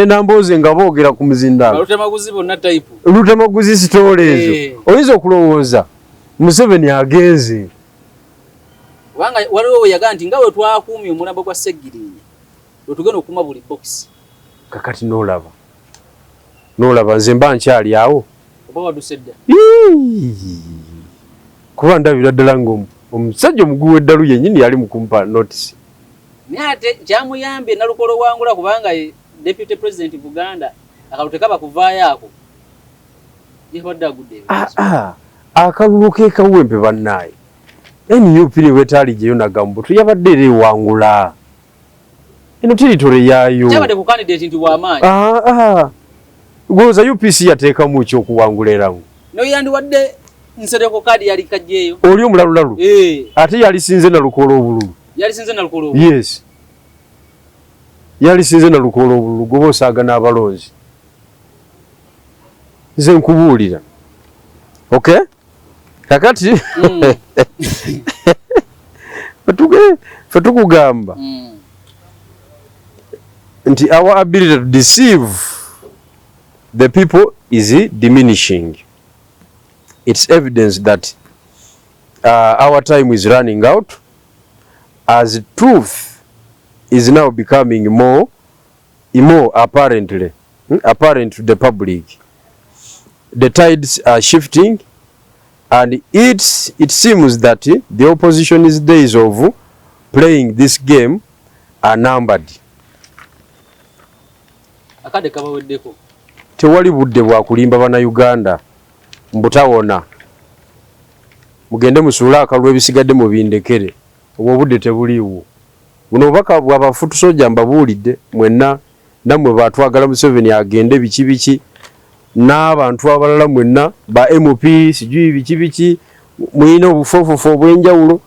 Nambooze nga boogera ku muzindaalo. Lutemaguzi bonna type. Lutemaguzi story ezo. Oyinza okulowooza Museveni agenze. Kubanga waliwo we yagamba nti nga bwe twakuumye omulambo gwa Ssegirinya, lwe tugenda okukuuma buli box. Kakati n'olaba. N'olaba nze mba nkyali awo. Oba wadduse dda? Ii! Kuba ndabira ddala ng'omusajja omuguwi w'eddalu yennyini yali mu kumpa notice. Naye ate kyamuyambye Nalukolo wangula kubanga ye Deputy President Buganda akalulu tekaba kuvaayo ako. Yabadde agudde ebibuuzo. Akalulu ke Kawempe bannaaye. NUP ne bw'etaali gyeyo Nagambuto yabadde era ewangula. Eno territory yaayo. Kyabadde ku candidate nti w'amaanyi. Gw'olowooza UPC yateekamu ki okuwangula eramu? Naye yandiwadde Nsereko kaadi yali kajjeeyo. Oli omulalulalu. Ate yalisinze Nalukoola obululu. Yalisinze Nalukoola obululu. Yes. Yalisinze Nalukoola obululu gwe osaaga n'abalonzi. Nze nkubuulira. Okay? Kakati ffe tukugamba nti our ability to deceive the people is diminishing. It's evidence that our time is running out as truth is now becoming more apparent to the public. The tides are shifting and it seems that the opposition's days of playing this game are numbered. Akadde kabaweddeko. Tewali budde bwa kulimba bannayuganda mbutawona. Mugende musuule akalulu ebisigadde mubindekere. Obwo obudde tebuliiwo. Buno obubaka bwa bafutu soja mbabuulidde mwenna nammwe batwagala Museveni agende biki biki n'abantu abalala mwenna ba MP sijui biki biki mulina obufoofofo obw'enjawulo.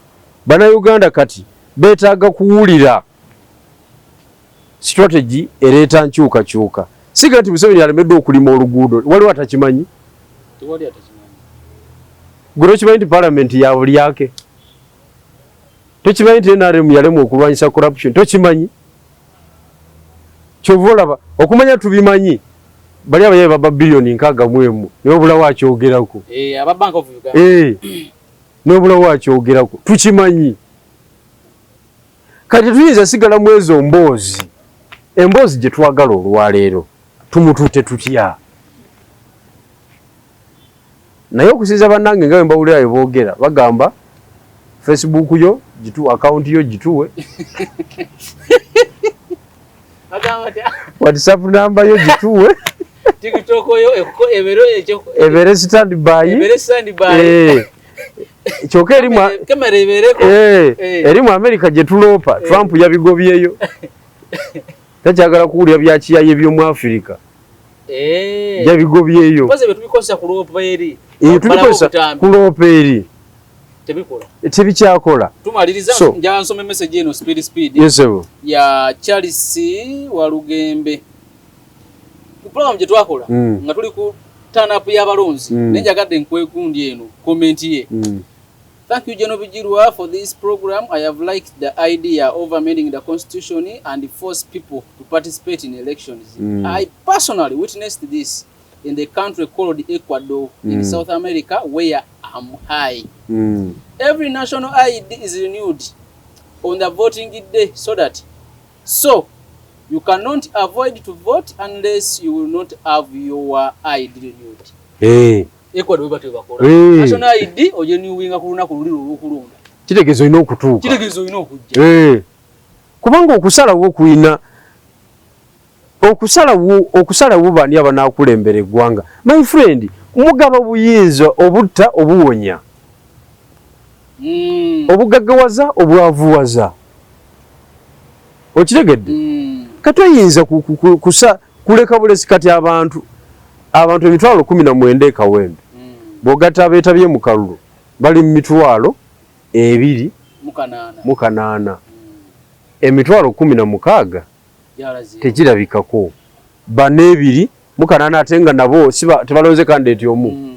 Bannayuganda kati beetaaga kuwulira strategy ereeta nkyukakyuka. Siga nti Museveni alemeddwa okulima oluguudo, waliwo atakimanyi? Tewali atakimanyi. Gwe tokimanyi nti parliament ya bulyake? Tokimanyi nti NRM yalemwa okulwanyisa corruption? Tokimanyi? Kyova olaba okumanya tubimanyi bali abayaye baba biliyoni 61 naye obulawo akyogerako. Aba Bank of Uganda. Naye obulawo akyogerako. Tukimanyi. Kati tuyinza sigala mu ezo mboozi. Emboozi gye twagala olwaleero tumutuute tutya? Naye okusinziira bannange nga bwe mbawulira bwe boogera bagamba Facebook yo gitu, account yo gituwe. WhatsApp number yo gituwe. TikTok yo ebeere Ebeere standby. Ebeere standby. Kyokka eri mu Amerika gye tuloopa, Trump yabigobyeyo, takyagala kuwulira bya kiyaye by'omu Afirika. Yabigobyeyo. Tubikozesa kuloopa eri, tebikyakola. Tumaliriza, njagala nsome message eno speed speed. Yes. Ya Charles Walugembe ku program gye twakola nga tuli ku turn up y'abalonzi, naye njagadde nkwegundi eno comment ye. "Thank you, General Bigirwa, for this program. I have liked the idea of amending the constitution and force people to participate in elections. I personally witnessed this in the country called Ecuador in South America, where I'm high. Every national ID is renewed on the voting day so you cannot avoid to vote unless you will not have your ID renewed." Hey. Ecuador bwe bakola. Hey. National ID ogirenewinga ku lunaku luli olw'okulonda. Kitegeeza olina okutuuka. Kitegeeza olina okujja. Hey. Kubanga okusalawo kuyina okusalawo bani abanaakulembera eggwanga. My friend, mugaba buyinza obutta obuwonya. Obugaggawaza, obwavuwaza. Okitegedde? Kati oyinza kuleka bulesi kati abantu 190,000 e Kawempe. Bw'ogatta abeetabye mu kalulu bali mu 208,000. 8. 16,000 tekirabikako. Bano 208 ate nga nabo tebalonze candidate omu.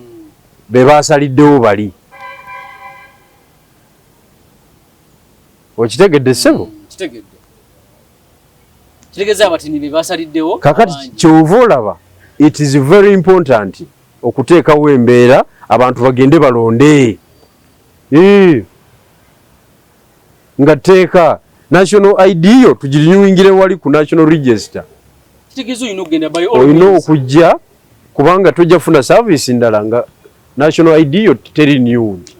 Be basaliddewo bali. Okitegedde ssebo? Kitegedde. Kitegeeza abatini be basaliddewo. Kakati ky'ova olaba it is very important okuteekawo embeera abantu bagende balonde. Nga tteeka national ID yo tugirenewingire wali ku national register. Kitegeeza olina okugenda by all Olina means. okujja kubanga tojja kufuna service ndala nga national ID yo teri renewed.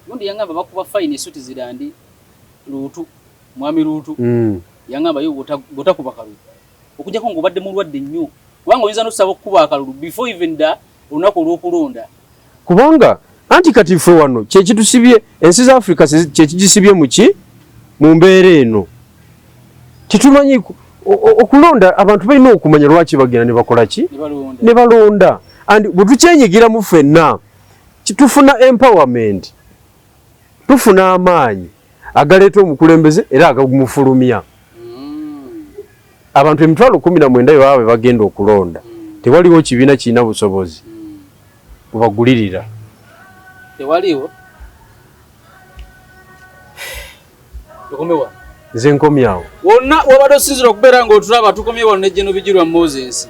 Gundi yangamba bakuba fine esuti zirandi Luutu, mwami Luutu. Yangamba yo bw'otakuba kalulu okujjako ng'obadde mulwadde nnyo, kubanga oyinza n'okusaba okukuba akalulu before even the olunaku olw'okulonda. Kubanga anti kati ffe wano kyekitusibye ensi za Africa kyekigisibye muki mu mbeera eno. Tetumanyi okulonda abantu balina okumanya lwaki bagenda ne bakola ki? Ne balonda. Ne balonda. And bwe tukyenyigiramu ffenna tufuna empowerment, tufuna amaanyi agaleeta omukulembeze era agamufulumya. Abantu 19,000 bwe baba be bagenda okulonda, tewaliwo kibiina kirina busobozi bubagulirira. Tewaliwo. Tukomye wano. Nze nkomyawo. Wonna wabadde osinzira okubeera ng'otulaba, tukomye wano ne General Bigirwa Moses.